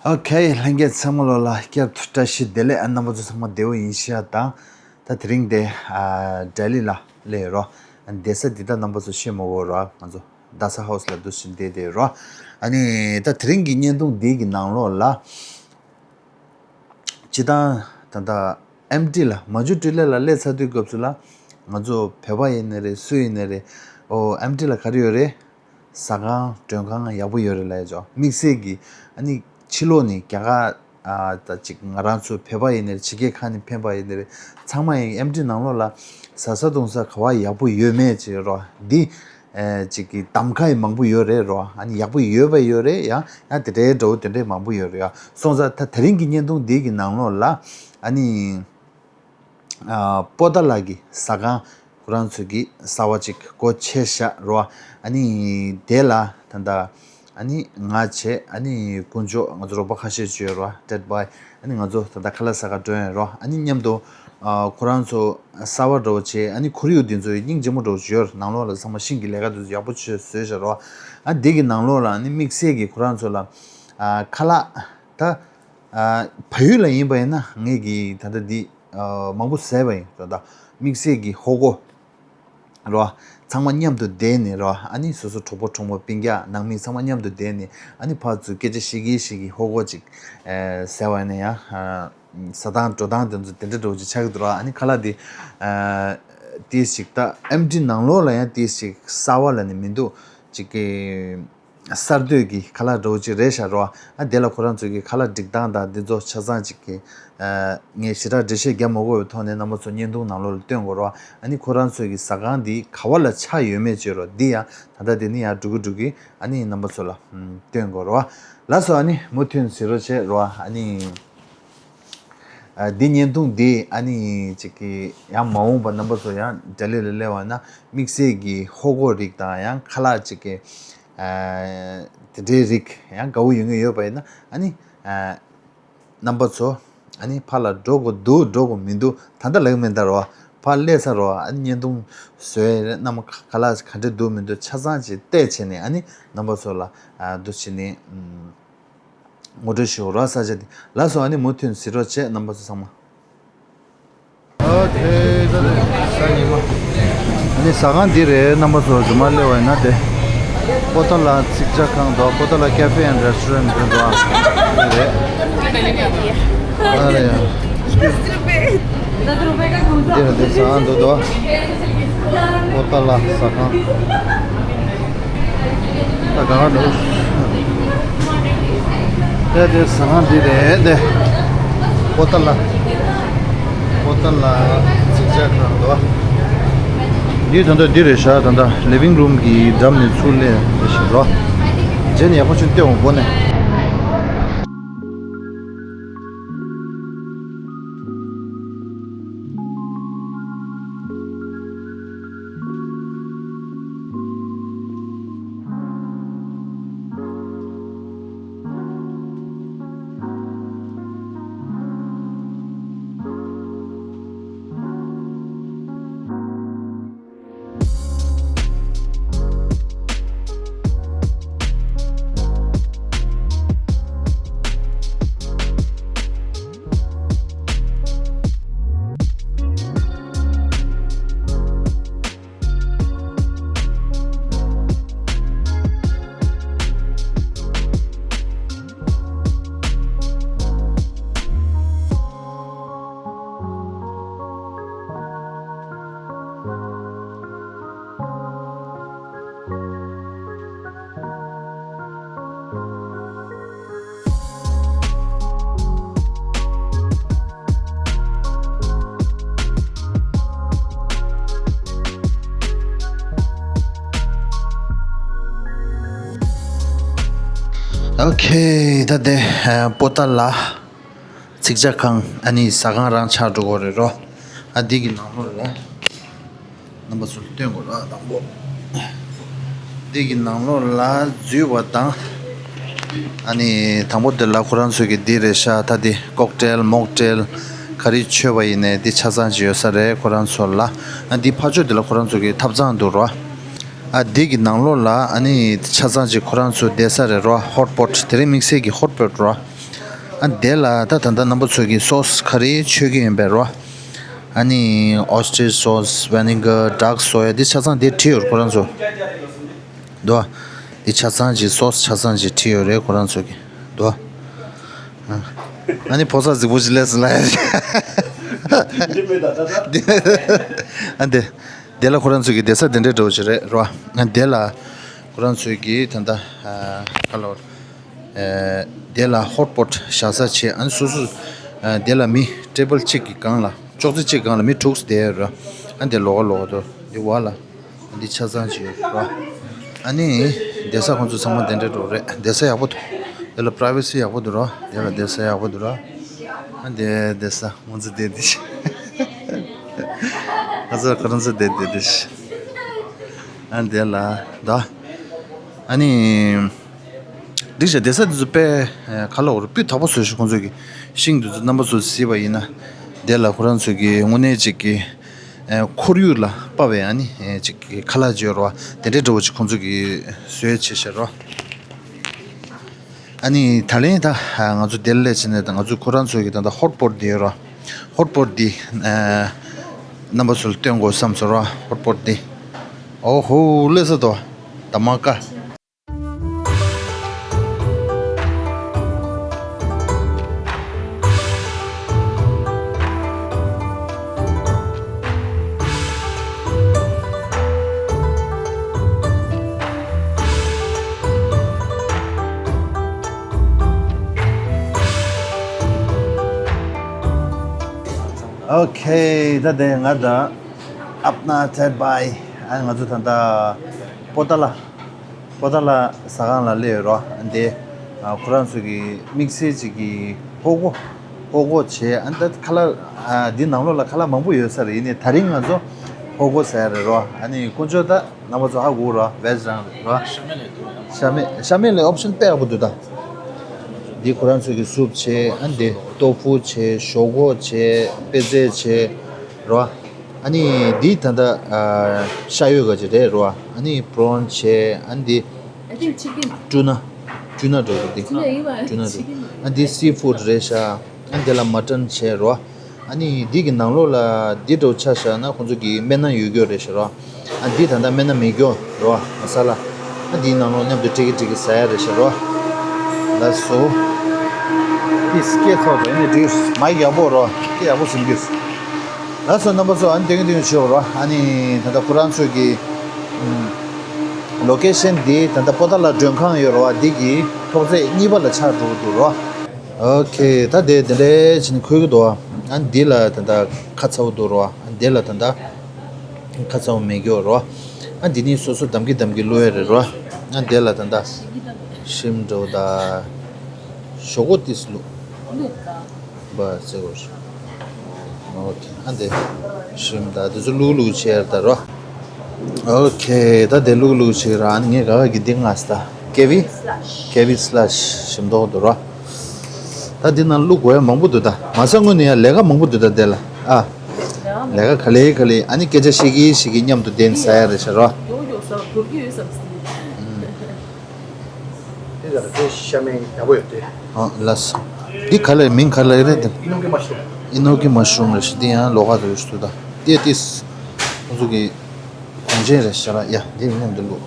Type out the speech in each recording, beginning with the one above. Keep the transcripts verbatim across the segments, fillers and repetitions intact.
ཨོ་ཁེ། ལྷན་རྒྱས་ཚང་མ་ལོ་ལ་བསྐྱར་དུ་བཀྲ་ཤིས་བདེ་ལེགས། ཨ་རྣམ་པ་ཚོ་ཚང་མ་བདེ་པོ་ཡིན་ཤག་དང་། ད་དེ་རིང་དེ་ཨ་ལྡི་ལི་ལ་སླེབས་ཡོད་རོ། ཨ་བསྡད་ས་འདི་ད་རྣམ་པ་ཚོ་ཤེས་མ་དགོས་རོ། ང་ཚོ་རྡ་ས་ཧའུ་སི་ལ་འདུག་སེ་བསྡད་བསྡད་རོ། ཨ་ནི་ད་དེ་རིང་གི་བརྙན་ཐུང་འདི་གི་ནང་ལོགས་ལ། སྤྱིར་བཏང་ད་ལྟ་ཨེམ་ཊི་ལ་མ་ཇུ་ཊི་ལི་ལ་སླེབས་ཚར་དུས་སྐབས་སུ་ལ། ང་ཚོ་བོད་པ་ཡིན་ནའི་རེད། སུ་ཡིན་ནའི་རེད། ཨོ་ཨེམ་ཊི་ལ་ག་རེ་ཡོད་རེད། ཟ་ཁང་མགྲོན་ཁང་ཡག་པོ་ཡོད་རེད་ལབ་ཡ་ཅོ། དམིགས་བསལ་གྱི་ཨ་ནི་ཕྱི་ལོགས་ནས་རྒྱ་གར་ཨ་ད་ཅིག་ང་རང་ཚོ་བོད་པ་ཡིན་ནའི་རེད། ཕྱི་རྒྱལ་ཁག་ནས་ཕེབས་པ་ཡིན་ནའི་རེད། ཚང་མ་ཡིན་ཨེམ་ཊི་ནང་ལོགས་ལ་ཟ་ས་འཐུང་ས་ག་བ་ཡག་པོ་ཡོད་མེད་ཅིག་རོ། འདི་ཨེ་ཅིག་གི་གདམ་ག་ཡི་མང་པོ་ཡོད་རེད་རོ། ཨ་ནི་ཡག་པོ་ཡོད་པ་ཡོད་རེད། ཡང་ཡང་དེ་འདྲའི་འདྲ་བོ་དེ་འདྲའི་མང་པོ་ཡོད་རེད་ཡ། སོང་ཙང་ད་དེ་རིང་གི་བརྙན་ཐུང་འདི་གི་ནང་ལོགས་ལ་ཨ་ནི་ཨ་པོ་ཏཱ་ལ་གི་ཟ་ཁང་ཁོ་རང་ཚོ་གི་གསར་པ་ཅིག་སྒོ་ཕྱེ་བཞག་རོ། ཨ་ནི་དེ་ལ་ད་ལྟ་ཨ་ནི་ང་བྱས། ཨ་ནི་དཀོན་མཆོག་ང་ཚོ་རོགས་པ་ཁ་ཤས་ཅིག་ཡོད་རོ། ཏེད་བྷའི། ཨ་ནི་ང་ཚོ་ད་ལྟ་ཁ་ལག་ཟ་ག་འགྲོ་ཡིན་རོ། ཨ་ནི་མཉམ་དུ་ཨ་ཁོ་རང་ཚོ་གསར་པ་འདྲ་བོ་བྱས། ཨ་ནི་ཁོར་ཡུག་འདི་ཚོ་སྙིང་རྗེ་མོ་འདྲ་བོ་ཅིག་ཡོད་རེད། ནང་ལོགས་ལ་ཚང་མ་ཤིང་གི་ལས་ཀ་འདི་ཚོ་ཡག་པོ་བྱས་བཟོས་བཞག་རོ། ཨ་འདི་གི་ནང་ལོགས་ལ་ཨ་ནི་དམིགས་བསལ་གྱི་ཁོ་རང་ཚོ་ལ་ཨ་ཁ་ལག་ད་ཨ་བལ་ཡུལ་ལ་ཡིན་པ་ཡིན་ན་ངས་ཀྱི་ད་ལྟ་འདི་ཨ་མང་པོ་བཟས་པ་ཡིན། ད་ལྟ་དམིགས་བསལ་གྱི་ཧོ་གོ་རོ། ཚང་མ་མཉམ་དུ་བསྡད་ནས་རོ། ཨ་ནི་སོ་སོ་གྲོགས་པོ་གྲོགས་མོ་སྤུན་ཀྱག་ནང་མི་ཚང་མ་མཉམ་དུ་བསྡད་ནས། ཨ་ནི་ཕར་ཚུར་སྐད་ཆ་བཤད་ཀྱིན་བཤད་ཀྱིན་ཧོ་གོ་ཅིག་ཨེ་བཟས་པ་ཡིན་ན་ཡང་། ཨ་ཟ་སྟངས་འགྲོ་སྟངས་དེ་ཚོ་དེ་འདྲ་འདྲ་བོ་ཅིག་ཆགས་ཀྱི་འདུག་རོ། ཨ་ནི་ཁ་ལག་དེ་ཨ་ཏིས་ཅིག་ད་ཨེམ་ཊི་ནང་ལོགས་ལ་ཡང་ཏིས་ཅིག་གསར་པ་ལབ་ནས་མི་འདུག་ཅིག་གི་གསར་གཏོད་ཀྱི་ཁ་ལག་འདྲ་བོ་ཅིག་རེད་ཤག་རོ། ཨ་དེ་ལ་ཁོ་རང་ཚོ་གི་ཁ་ལག་སྒྲིག་སྟངས་དང་འདི་ཚོ་ཆ་ཚང་ཅིག་གི་ཨ་ངས་ཞེ་དྲག་འགྲེལ་བཤད་རྒྱབ་མ་དགོས་པའི་ཐོག་ནས་རྣམ་པ་ཚོ་བརྙན་ཐུང་ནང་ལོགས་ལ་སྟོན་དགོས་རོ། ཨ་ནི་ཁོ་རང་ཚོ་གི་ཟ་ཁང་འདི་ག་བ་ལ་ཆགས་ཡོད་མེད་ཅིག་རོ། འདི་ཡང་ད་ལྟ་འདི་ནི་ཡང་འགྲོ་གི་འགྲོ་གི་ཨ་ནི་རྣམ་པ་ཚོ་ལ་ཨམ་སྟོན་དགོས་རོ། ལགས་སོ། ཨ་ནི་མུ་མཐུད་གཟིགས་རོགས་བྱེད་རོ། ཨ་ནི་ཨ་འདི་བརྙན་ཐུང་འདི་ཨ་ནི་ཅིག་གི་ཡང་མ་འོངས་པ་རྣམ་པ་ཚོ་ཡང་ལྡི་ལི་ལ་སླེབས་པ་ན་དམིགས་བསལ་གྱི་ཧོ་གོ་རིགས་དང་ཡང་ཁ་ལག་ཅིག་གི་ཨ་དེ་འདྲའི་རིགས་ཡང་དགའ་བོ་ཡོད་མཁན་ཡོད་པ་ཡིན་ན། ཨ་ནི་ཨ་རྣམ་པ་ཚོ་ཨ་ནི་ཕར་ལ་འགྲོ་དགོས་འདུག་འགྲོ་དགོས་མི་འདུག་ད་ལྟ་ལབ་ཀྱི་མིན་ད་རོ། ཕར་སླེབས་ཚར་རོ། ཨ་ནི་བརྙན་ཐུང་བཟོས་རེད། རྣམ་པ་ཁ་ལག་ག་འདྲ་འདུག་མི་འདུག་ཆ་ཚང་ཅིག་བལྟས་བྱས་ནས། ཨ་ནི་རྣམ་པ་ཚོ་ལ་ཨ་འདུག་བྱས་ནས་ཨམ། ངོ་སྤྲོད་ཞུ་རོགས། ས་ཆ་འདི་ལགས་སོ། ཨ་ནི་མུ་མཐུད་གཟིགས་རོགས་བྱེད། རྣམ་པ་ཚོ་ཚང་མ། ཨོ་ཁེ། ད་ལྟ་ས་ཉི་མ། ཨ་ནི་ཟ་ཁང་འདི་རེད། རྣམ་པ་ཚོ་རྗེས་མ་སླེབས་པ་ཡིན་ན་དེ་པོ་ཏཱ་ལ་ཚིག་ཇ་ཁང་དང་པོ་ཏཱ་ལ་cafe and restaurant འདི་འདུག་ཨ། འདི་རེད། ཨ་རེད། འདི་རེད། འདི་ཟ་ཁང་འདུག་དོ། པོ་ཏཱ་ལ་ཟ་ཁང་། ད་ག་རང་འདུག་དེ་དེ་ཟ་ཁང་འདི་རེད་དེ། པོ་ཏཱ་ལ། པོ་ཏཱ་ལ་ཚིག་ཇ་ཁང་འདུག་འདི་ད་ལྟ་འདི་རེད་ཤག་ད་ལྟ་living room གི་འགྲམ་ནས་ཚུར་སླེབས་རེད་ཤག་རོ། རྗེས་ནས་ཡག་པོ་ཅིག་སྟོན་འོང་སྒོ་ནས། ཨོ་ཁེ། ད་དེ་ཨ་པོ་ཏཱ་ལ་ཚིག་ཇ་ཁང་། ཨ་ནི་ཟ་ཁང་རང་ཆགས་འགྲོ་གི་རེད་རོ། ཨ་འདི་གི་ནང་ལོགས་ལ་རྣམ་པ་ཚོར་སྟོན་དགོས་ར། དང་པོ་འདི་གི་ནང་ལོགས་ལ་འཛུལ་བ་དང་། ཨ་ནི་དང་པོ་དེ་ལ་ཁོ་རང་ཚོ་གི་འདི་རེད་ཤག་ད་འདི་ཀོག་ཊེལ་མོག་ཊེལ་ག་རེ་མཆོད་པ་ཡིན་ནའི་འདི་ཆ་ཚང་ཅིག་ཡོད་ས་རེད་ཁོ་རང་ཚོ་ལ། ཨ་འདི་ཕར་ཕྱོགས་འདི་ལ་ཁོ་རང་ཚོ་གི་ཐབ་ཚང་འདུག་ར། ཨ་འདི་གི་ནང་ལོགས་ལ་ཨ་ནི་ཆ་ཚང་ཅིག་ཁོ་རང་ཚོ་བསྡད་ས་རེད་ར། ཧོཊ་པོཊ། དེ་རིང་དམིགས་བསལ་གྱི་ཧོཊ་པོཊ་ར། ཨ་དེ་ལ་ད་ད་ལྟ་རྣམ་པ་ཚོ་གི་སོ་སི་ག་རེ་མཆོད་ཀྱི་ཡིན་པས་རོ། ཨ་ནི་ཨོ་སི་ཊར་སོ་སི་ཝི་ནི་གར་ཌརྐ་སོ་ཡ་འདི་ཆ་ཚང་དེ་བྲིས་ཡོད་རེད་ཁོ་རང་ཚོ། འདུག་ཨ། འདི་ཆ་ཚང་ཅིག་སོ་སི་ཆ་ཚང་ཅིག་བྲིས་ཡོད་རེད་ཁོ་རང་ཚོ་གི། འདུག་ཨ། ཨ་ནི་ཕོ་གསར་རྫིག་པོ་ཅིག་སླེབས་སོང་ལབ་ཡ། འདི་ཨ་འདི། དེ་ལ་ཁོ་རང་ཚོ་གི་བསྡད་ས་དེ་འདྲའི་འདྲ་བོ་ཅིག་རེད་རོ། ཨ་དེ་ལ་ཁོ་རང་ཚོ་གི་ད་ལྟ་ཨ་ག་ལབ་དགོས་རེད། ཨ་དེ་ལ་ཧོཊ་པོཊ་བཞག་ས་བྱས། ཨ་ནི་སོ་སོ་ཨ་དེ་ལ་མི་ཊེ་བལ་གཅིག་གི་སྒང་ལ་ཅོག་ཙེ་གཅིག་སྒང་ལ་མི་དྲུག་བསྡད་ཡོད་རེད། ཨ་དེ་ལོགས་ཀ་ལོགས་ཀ་དུ་དེ་བ་ལ་འདི་ཆ་ཚང་ཅིག་ཡོད་རེད། ཨ་ནི་བསྡད་ས་ཁོང་ཚོ་ཚང་མ་དེ་འདྲ་འདྲ་བོ་རེད། བསྡད་ས་ཡག་པོ་འདུག་དེ་ལ་པ་རའི་ཝེ་སི་ཡག་པོ་འདུག་རོ། དེ་ལ་བསྡད་ས་ཡག་པོ་འདུག་རོ། ཨ་འདི་བསྡད་ས་ང་ཚོ་བསྡད་དེ་ཤི། ང་ཚོ་ཁོ་རང་ཚོ་བསྡད་དེ་དེ་ཤི། ཨ་འདི་ལ་ད་ཨ་ནི་འགྲིག་བྱ་བསྡད་ས་དེ་ཚོ་དཔེ་ག་ལ་འོར་སྤུས་དག་པོ་བཟོས་ཤིག་ཁོང་ཚོ་གི་ཤིང་དེ་ཚོ་རྣམ་པ་ཚོ་གཟིགས་པ་ཡིན་ན། དེ་ལ་ཁོ་རང་ཚོ་གི་དངོས་གནས་ཅིག་གི་ཁོར་ཡུག་ལ་དཔག་པའི་ཨ་ནི་ཅིག་གི་ཁ་ལག་ཅིག་ཡོད་རེད་བ། དེ་འདྲའི་འདྲ་བོ་ཅིག་ཁོང་ཚོ་གི་བཟོས་བྱས་ཤག་རོ། ཨ་ནི་ད་ལན་ད་ང་ཚོ་དེར་སླེབས་ཕྱིན་ནས་ད་ང་ཚོ་ཁོ་རང་ཚོ་གི་ད་ལྟ་ཧོཊ་པོཊ་འདི་ཡོད་ར། ཧོཊ་པོཊ་འདི་ཨ་རྣམ་པ་ཚོ་ལ་སྟོན་དགོས་བསམ་སོང་ར། ཧོཊ་པོཊ་འདི། ཨོ་ཧོ་ལེ་ས་དོ། ད་མ་ཀ། ཨོ་ཁེ། ད་དེ་ང་ད་ཨབ་ན་ཐེད་བྷའི་ཨ་ང་ཚོ་ད་ད་པོ་ཏཱ་ལ། པོ་ཏཱ་ལ་ཟ་ཁང་ལ་སླེབས་ཡོད་རོ། འདི་ཨ་ཁོ་རང་ཚོ་གི་དམིགས་བསལ་ཅིག་གི་ཧོ་གོ། ཧོ་གོ་བྱས། ཨ་ད་ཁ་ལག་ཨ་འདི་ནང་ལོགས་ལ་ཁ་ལག་མང་པོ་ཡོད་ས་རེད། ཡིན་ནའི་ད་རིང་ང་ཚོ་ཧོ་གོ་ཟ་ཡ་རེད་རོ། ཨ་ནི་དཀོན་མཆོག་ད་རྣམ་པ་ཚོ་ཧ་གོ་རོ། ཝེ་ཇི་རང་རེད་རོ། ཤ་མེད། ཤ་མེད་ལ་ཨོབ་ཤན་དཔེ་ཡག་པོ་འདུག་ད། འདི་ཁོ་རང་ཚོ་གི་སུབ་བྱས། ཨ་འདི་ཏོ་ཕུ་བྱས། ཞོག་ཁོག་བྱས། པད་ཚལ་བྱས་རོ། ཨ་ནི་འདི་ད་ལྟ་ཨ་ཤ་ཡོད་ག་ཅིག་རེད་རོ། ཨ་ནི་པྲོན་བྱས། ཨ་འདི་I think chicken. ཊུ་ན། ཊུ་ན་འགྲོ་གི་འདི། ཊུ་ན་ཡིན་པ། ཊུ་ན་འགྲོ། chicken. ཨ་འདི་སི་ཕུཌ་རེད་ཤག་ཨ་འདི་ལ་མ་ཊན་བྱས་རོ། ཨ་ནི་འདི་གི་ནང་ལོགས་ལ་འདི་འདྲ་བོ་ཆ་བཞག་ན་ཁོང་ཚོ་གི་སྨན་སྣ་ཡོད་རྒྱུ་རེད་ཤག་རོ། ཨ་འདི་ད་ལྟ་སྨན་སྣ་མེད་རྒྱུ་རོ། མ་ས་ལ། ཨ་འདིའི་ནང་ལོགས་མཉམ་དུ་སྤྲད་ཀྱི་སྤྲད་ཀྱི་ཟ་ཡ་རེད་ཤག་རོ། ལགས་སོ། འདི་སྐད་ཐོག་ཏུ་ཨ་ནི་འདི་མ་ཡག་པོ་རོ། སྐད་ཡག་པོ་ཟིན་རྒྱུ། ལགས་སོ་རྣམ་པ་ཚོ། ཨ་ནི་དེང་དེང་ཆོག་རོ། ཨ་ནི་ད་ལྟ་ཁོ་རང་ཚོ་གི་ལོ་ཀེ་ཤན་འདི་ད་ལྟ་པོ་ཏཱ་ལ་མགྲོན་ཁང་ཡོད་རོ། འདི་གི་ཐོག་བརྩེགས་གཉིས་པ་ལ་ཆགས་འགྲོ་གི་འདུག་རོ། ཨོ་ཁེ། ད་དེ་དེ་འདྲའི་བྱས་ནས་འཁོད་ཀྱི་འདུག་ཨ་འདི་ལ་ད་ལྟ་ཁ་ཚ་བོ་འདུག་རོ། ཨ་འདི་ལ་ད་ལྟ་ཁ་ཚ་བོ་མེད་རྒྱུ་རོ། ཨ་འདི་ནི་སོ་སོ་འདམ་གྱི་འདམ་གྱི་བླུག་ཡ་རེད་རོ། ཨ་འདི་ལ་ད་ལྟ་ཤིམ་འགྲོ་ད་ཞོག་ཁོག་ཏིས་བླུག་བ་ཟེར་བ་རེད། ཨོ་ཁེ། ཨ་འདི་ཤིམ་ད་དེ་ཚོ་བླུག་བླུག་བྱས་ད་རོ། ཨོ་ཁེ། ད་དེ་བླུག་བླུག་བྱེད་ར། ཨ་ནི་ངས་ག་ག་གི་འདི་ང་ས་ད་ཀེ་ཝི། ཀེ་ཝི་སི་ལེ་ཤི་ཞིམ་མདོག་འདུག་ར། ད་འདི་ནང་བླུག་དགོས་ཡ་མང་པོ་འདུག་ད་མ་ས་སྔོན་ནས་ཡ་ལས་ཀ་མང་པོ་འདུག་ད་དེ་ལ་ཨ། ལས་ཀ་ག་ལེ་ག་ལེ། ཨ་ནི་སྐད་ཆ་བཤད་ཀྱི་བཤད་ཀྱི་མཉམ་དུ་བསྡད་ནས་ཟ་ཡ་རེད་ཤག་ར། དེ་ལ་དེ་ཤ་མེད་ཡག་པོ་ཡོད་དེ། ཨ་ལགས་སོ། འདི་ག་ལ་མིང་ག་ལ་རེད་དེ། ཨི་ནོ་གི་མ་ཤུ་རུམ། ཨི་ནོ་གི་མ་ཤུ་རུམ་རེད་ཤག་འདི་ཡང་ལོགས་ཀ་དུ་ཡོད་ཤག་འདུག་ད། དེ་ཏིས་ཁོང་ཚོ་གི་གོང་ཆེན་རེད་ཤག་ར། ཡ་འདི་མཉམ་དུ་བླུག་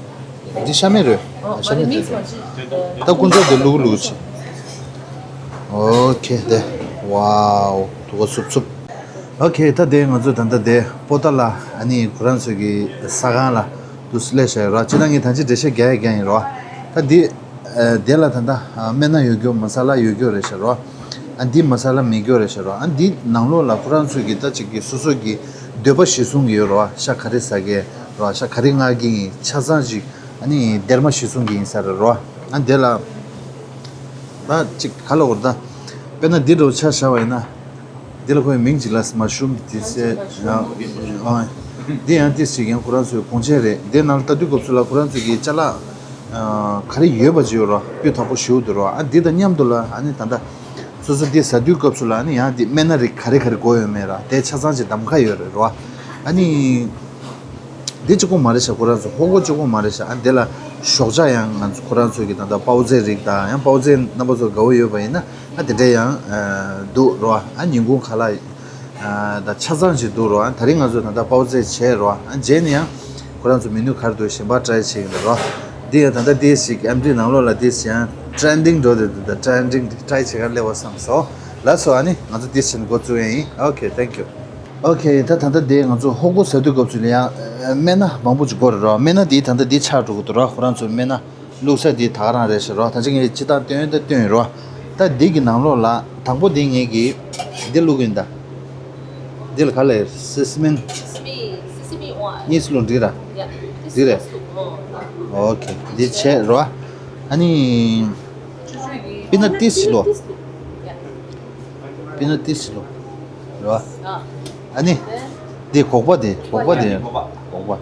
འདི་ཤ་མེད་རེད། ཨ་ཤ་མེད་དེ་རེད། ད་ཁོང་ཚོ་དེ་བླུག་བླུག་བྱེད། ཨོ་ཁེ། དེ་ཝའོ་དུ་བ་སུབ་སུབ། ཨོ་ཁེ། ད་དེ་ང་ཚོ་ད་ལྟ་དེ་པོ་ཏཱ་ལ་ཨ་ནི་ཁོ་རང་ཚོ་གི་ཟ་ཁང་ལ་དུ་སླེབས་བཞག་ཡོད་ར། སྤྱིར་བཏང་ངས་ད་ཅི་འགྲེལ་བཤད་རྒྱག་ཡ་རྒྱག་ཡིན་ར། ད་འདི་ཨ་དེ་ལ་ད་ལྟ་ཨ་སྨན་སྣ་ཡོད་རྒྱུ་མ་ས་ལ་ཡོད་རྒྱུ་རེད་ཤག་ར། ཨ་འདི་མ་ས་ལ་མེད་རྒྱུ་རེད་ཤག་ར། ཨ་འདི་ནང་ལོགས་ལ་ཁོ་རང་ཚོ་གི་ད་ཅིག་གི་སོ་སོ་གི་འདོད་པ་གཞིར་བཟུང་གི་ཡོད་ར། ཤ་ག་རེ་ཟ་གི་ར། ཤ་ག་རེ་མངག་གི་ཡིན། ཆ་ཚང་ཅིག་ཨ་ནི་སྡེར་མ་གཞིར་བཟུང་གི་ཡིན་ས་རེད་ར། ཨ་དེ་ལ་ད་ཅིག་ག་ལ་འོར་ད། དཔེར་ན་འདི་འདྲ་བོ་ཆ་བཞག་པ་ཡིན་ན། འདི་ལ་ཁོའི་མིང་ཅིག་ལ་མ་ཤུམ་དེ་ཟེར། ཨ་འདི་ཡང་ཏིས་ཅིག་ཡང་ཁོ་རང་ཚོའི་གོང་ཆེན་རེད། འདི་ནང་ལ་ལྟ་དུས་སྐབས་སུ་ལ་ཁོ་རང་ཚོ་གི་ཅ་ལག་ག་རེ་ཡོད་པ་ཅིག་ཡོད་ར། སྤུས་དག་པོ་ཞེ་པོ་འདུག་ར། ཨ་འདི་དང་མཉམ་དུ་ལ་ཨ་ནི་ད་ལྟ་སོ་སོ་འདི་ཟ་དུས་སྐབས་སུ་ལ་ཨ་ནི་ཡང་འདི་སྨན་སྣ་རིགས་ག་རེ་ག་རེ་དགོས་ཡོད་མེད་ར། དེ་ཆ་ཚང་ཅིག་གདམ་ཁ་ཡོད་རེད་ར། ཨ་ནི་འདི་གཅིག་པོ་མ་རེད་ཤག་ཁོ་རང་ཚོ་ཧོ་གོ་གཅིག་པོ་མ་རེད་ཤག་ཨ་འདི་ལ་ ཞོགས་ཇ་ཡང་ང་ཚོ་ཁོ་རང་ཚོ་གི་ད་ལྟ་པའོ་ཙེ་རིགས་དང་ཡང་པའོ་ཙེ་རྣམ་པ་ཚོ་དགའ་བོ་ཡོད་པ་ཡིན་ན་ཨ་དེ་འདྲ་ཡང་འདུག་རོ། ཨ་ཉིན་གུང་ཁ་ལག་ད་ཆ་ཚང་ཞིག་འདུག་རོ། ཨ་ད་རིང་ང་ཚོ་ད་ལྟ་པའོ་ཙེ་བྱས་རོ། ཨ་རྗེས་ནས་ཡང་ཁོ་རང་ཚོ་མེ་ནུ་ག་རེ་འདུག་གཞན་པ་ཊ་རའི་བྱེད་ཀྱི་འདུག་རོ། འདི་ཡང་ད་ལྟ་འདི་ཞིག་ཨེམ་ཌི་ནང་ལོགས་ལ་འདི་ཞིག་ཡང་ཊྲེན་ཌིང་འགྲོ་བསྡད་འདུག་ད་ཊྲེན་ཌིང་འདི་ཊ་རའི་བྱེད་གར་སླེབས་པ་བསམ་སོང་། ལགས་སོ། ཨ་ནི་ང་ཚོ་འདི་བྱས་ནས་འགོ་བཙུགས་ཡ་ཡིན། ཨོ་ཁེ། ཐེང་ཀིའུ། ཨོ་ཁེ། ད་ད་ལྟ་འདི་ང་ཚོ་ཧོ་ཀོ་ཟ་དུས་སྐབས་སུ་ཡང་སྨན་སྣ་མང་པོ་ཅིག་དགོས་རེད་རོ། སྨན་སྣ་འདི་ད་ལྟ་འདི་ཆགས་འགྲོ་གི་འདུག་རོ། ཁོ་རང་ཚོ་སྨན་སྣ་བླུགས་ས་འདི་ད་ག་རང་རེད་ཤག་རོ། ད་ཅི་ངས་སྤྱིར་བཏང་སྟོན་ད་སྟོན་རོ། ད་འདི་གི་ནང་ལོགས་ལ་དང་པོ་འདི་ངས་ཀྱི་འདི་བླུགས་ཡིན་ད། འདི་ལ་ག་ལ་སི་སི་མིན། Sesame, sesame oil. གཉིས་བླུགས་འགྲིག་ར། Yeah, this འགྲིག་རེད། Must look. Oh. ཨོ་ཁེ། འདི་བྱས་རོ། ཨ་ནི་པི་ནཊ་ཏིས་བླུགས། Yeah. པི་ནཊ་ཏིས་བླུགས་རོ། ཨ་ནི་འདི་སྒོག་པ་དེ། སྒོག་པ་དེ། སྒོག་པ།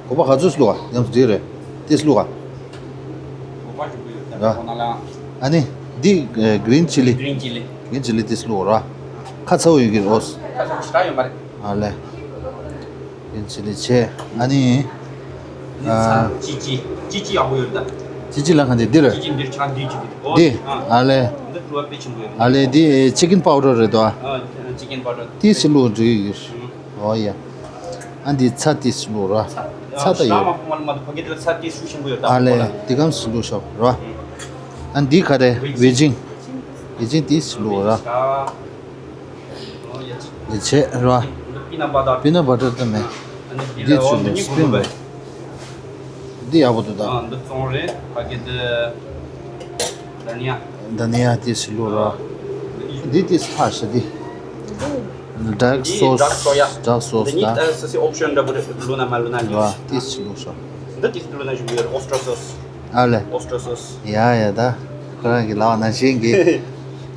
སྒོག་པ་ག་ཚོད་བླུགས་ཨ། ཡང་འགྲིག་རེད། ཏིས་བླུགས་ཨ། ར། ཨ་ནི་འདི་གི་རིན་ཆི་ལི། གི་རིན་ཆི་ལི། གི་རིན་ཆི་ལི་ཏིས་བླུགས་ར། ཁ་ཚ་བོ་ཡོད་ཀྱི་རོ། ཁ་ཚ་བོ་ཞེ་དྲག་ཡོད་མ་རེད། ཨ་ལེ། གི་རིན་ཆི་ལི་བྱས། ཨ་ནི་ཨ། ཅི་ཅི། ཅི་ཅི་ཡག་པོ་ཡོད་ད། ཅི་ཅི་ལ་ག་འདི་འདི་རེད། ཅི་ཅི་འདིར་ཆ་འདི་ཅི་འདི། འདི། ཨ་ལེ། འདི་བྲོ་བ་དཔེ་ཆེན་པོ་ཡོད། ཨ་ལེ། འདི་ཅི་ཀིན་པའོ་ཌར་རེད་དོ། ཨ། ཅི་ཀིན་པའོ་ཌར། ཏིས་བླུགས་འགྲིག་གི། ཨོ་ཡ། ཨ་འདི་ཚྭ་ཏིས་བླུགས་ར། ཚྭ་ད་ཡོད། ཞྭ་མ་ཕོ་མ་ལ་མ་དུ་ཕ་གི་དེ་ལ་ཚྭ་ཏིས་ཤུགས་ཆེན་པོ་ཡོད་ད། ཨ་ལེ། འདི་གམ་སི་བླུགས་ཤོག་ར། ཨ་འདི་ག་རེ། ཝེ་ཅིང་། ཝེ་ཅིང་ཏིས་བླུགས་ར། ཨོ་ཡ། ཅི། འདི་བྱས་ར། པི་ནཊ་བ་ཊར། པི་ནཊ་བ་ཊར་ད་མེད། ཨ་ནི་འདི་འདི་ལ་ཚུར་ཨོ་འདི་ལ་གཉིས་སི་པིན་གོ་ར། འདི་ཡག་པོ་འདུག་ད། ཨ་འདི་བཙོང་རེད། ཕ་གི་དེ་དྷ་ནི་ཡ། དྷ་ནི་ཡ་ཏིས་བླུགས་ར། འདི་ཏིས་ཕ་ཤ་འདི། ཌག་སོ་སི། ཌག་སོ་ཡ། ཌག་སོ་སི་ད། འདི་ནི་ཨ་སི་སི་ཨོབ་ཤན་འདྲ་པོ་རེད། བླུགས་ན་མ་བླུགས་ན་ཉོ། ར་ཏིས་བླུགས་ཤོག་འདི་ཏིས་བླུགས་ན་ཞུ་གི་ཡོད། ཨོས་ཊར་སོ་སི། ཨ་ལེ། ཨོས་ཊར་སོ་སི། ཡ་ཡ་ད། ཁོ་རང་གི་ལག་ན་ཤེས་གི།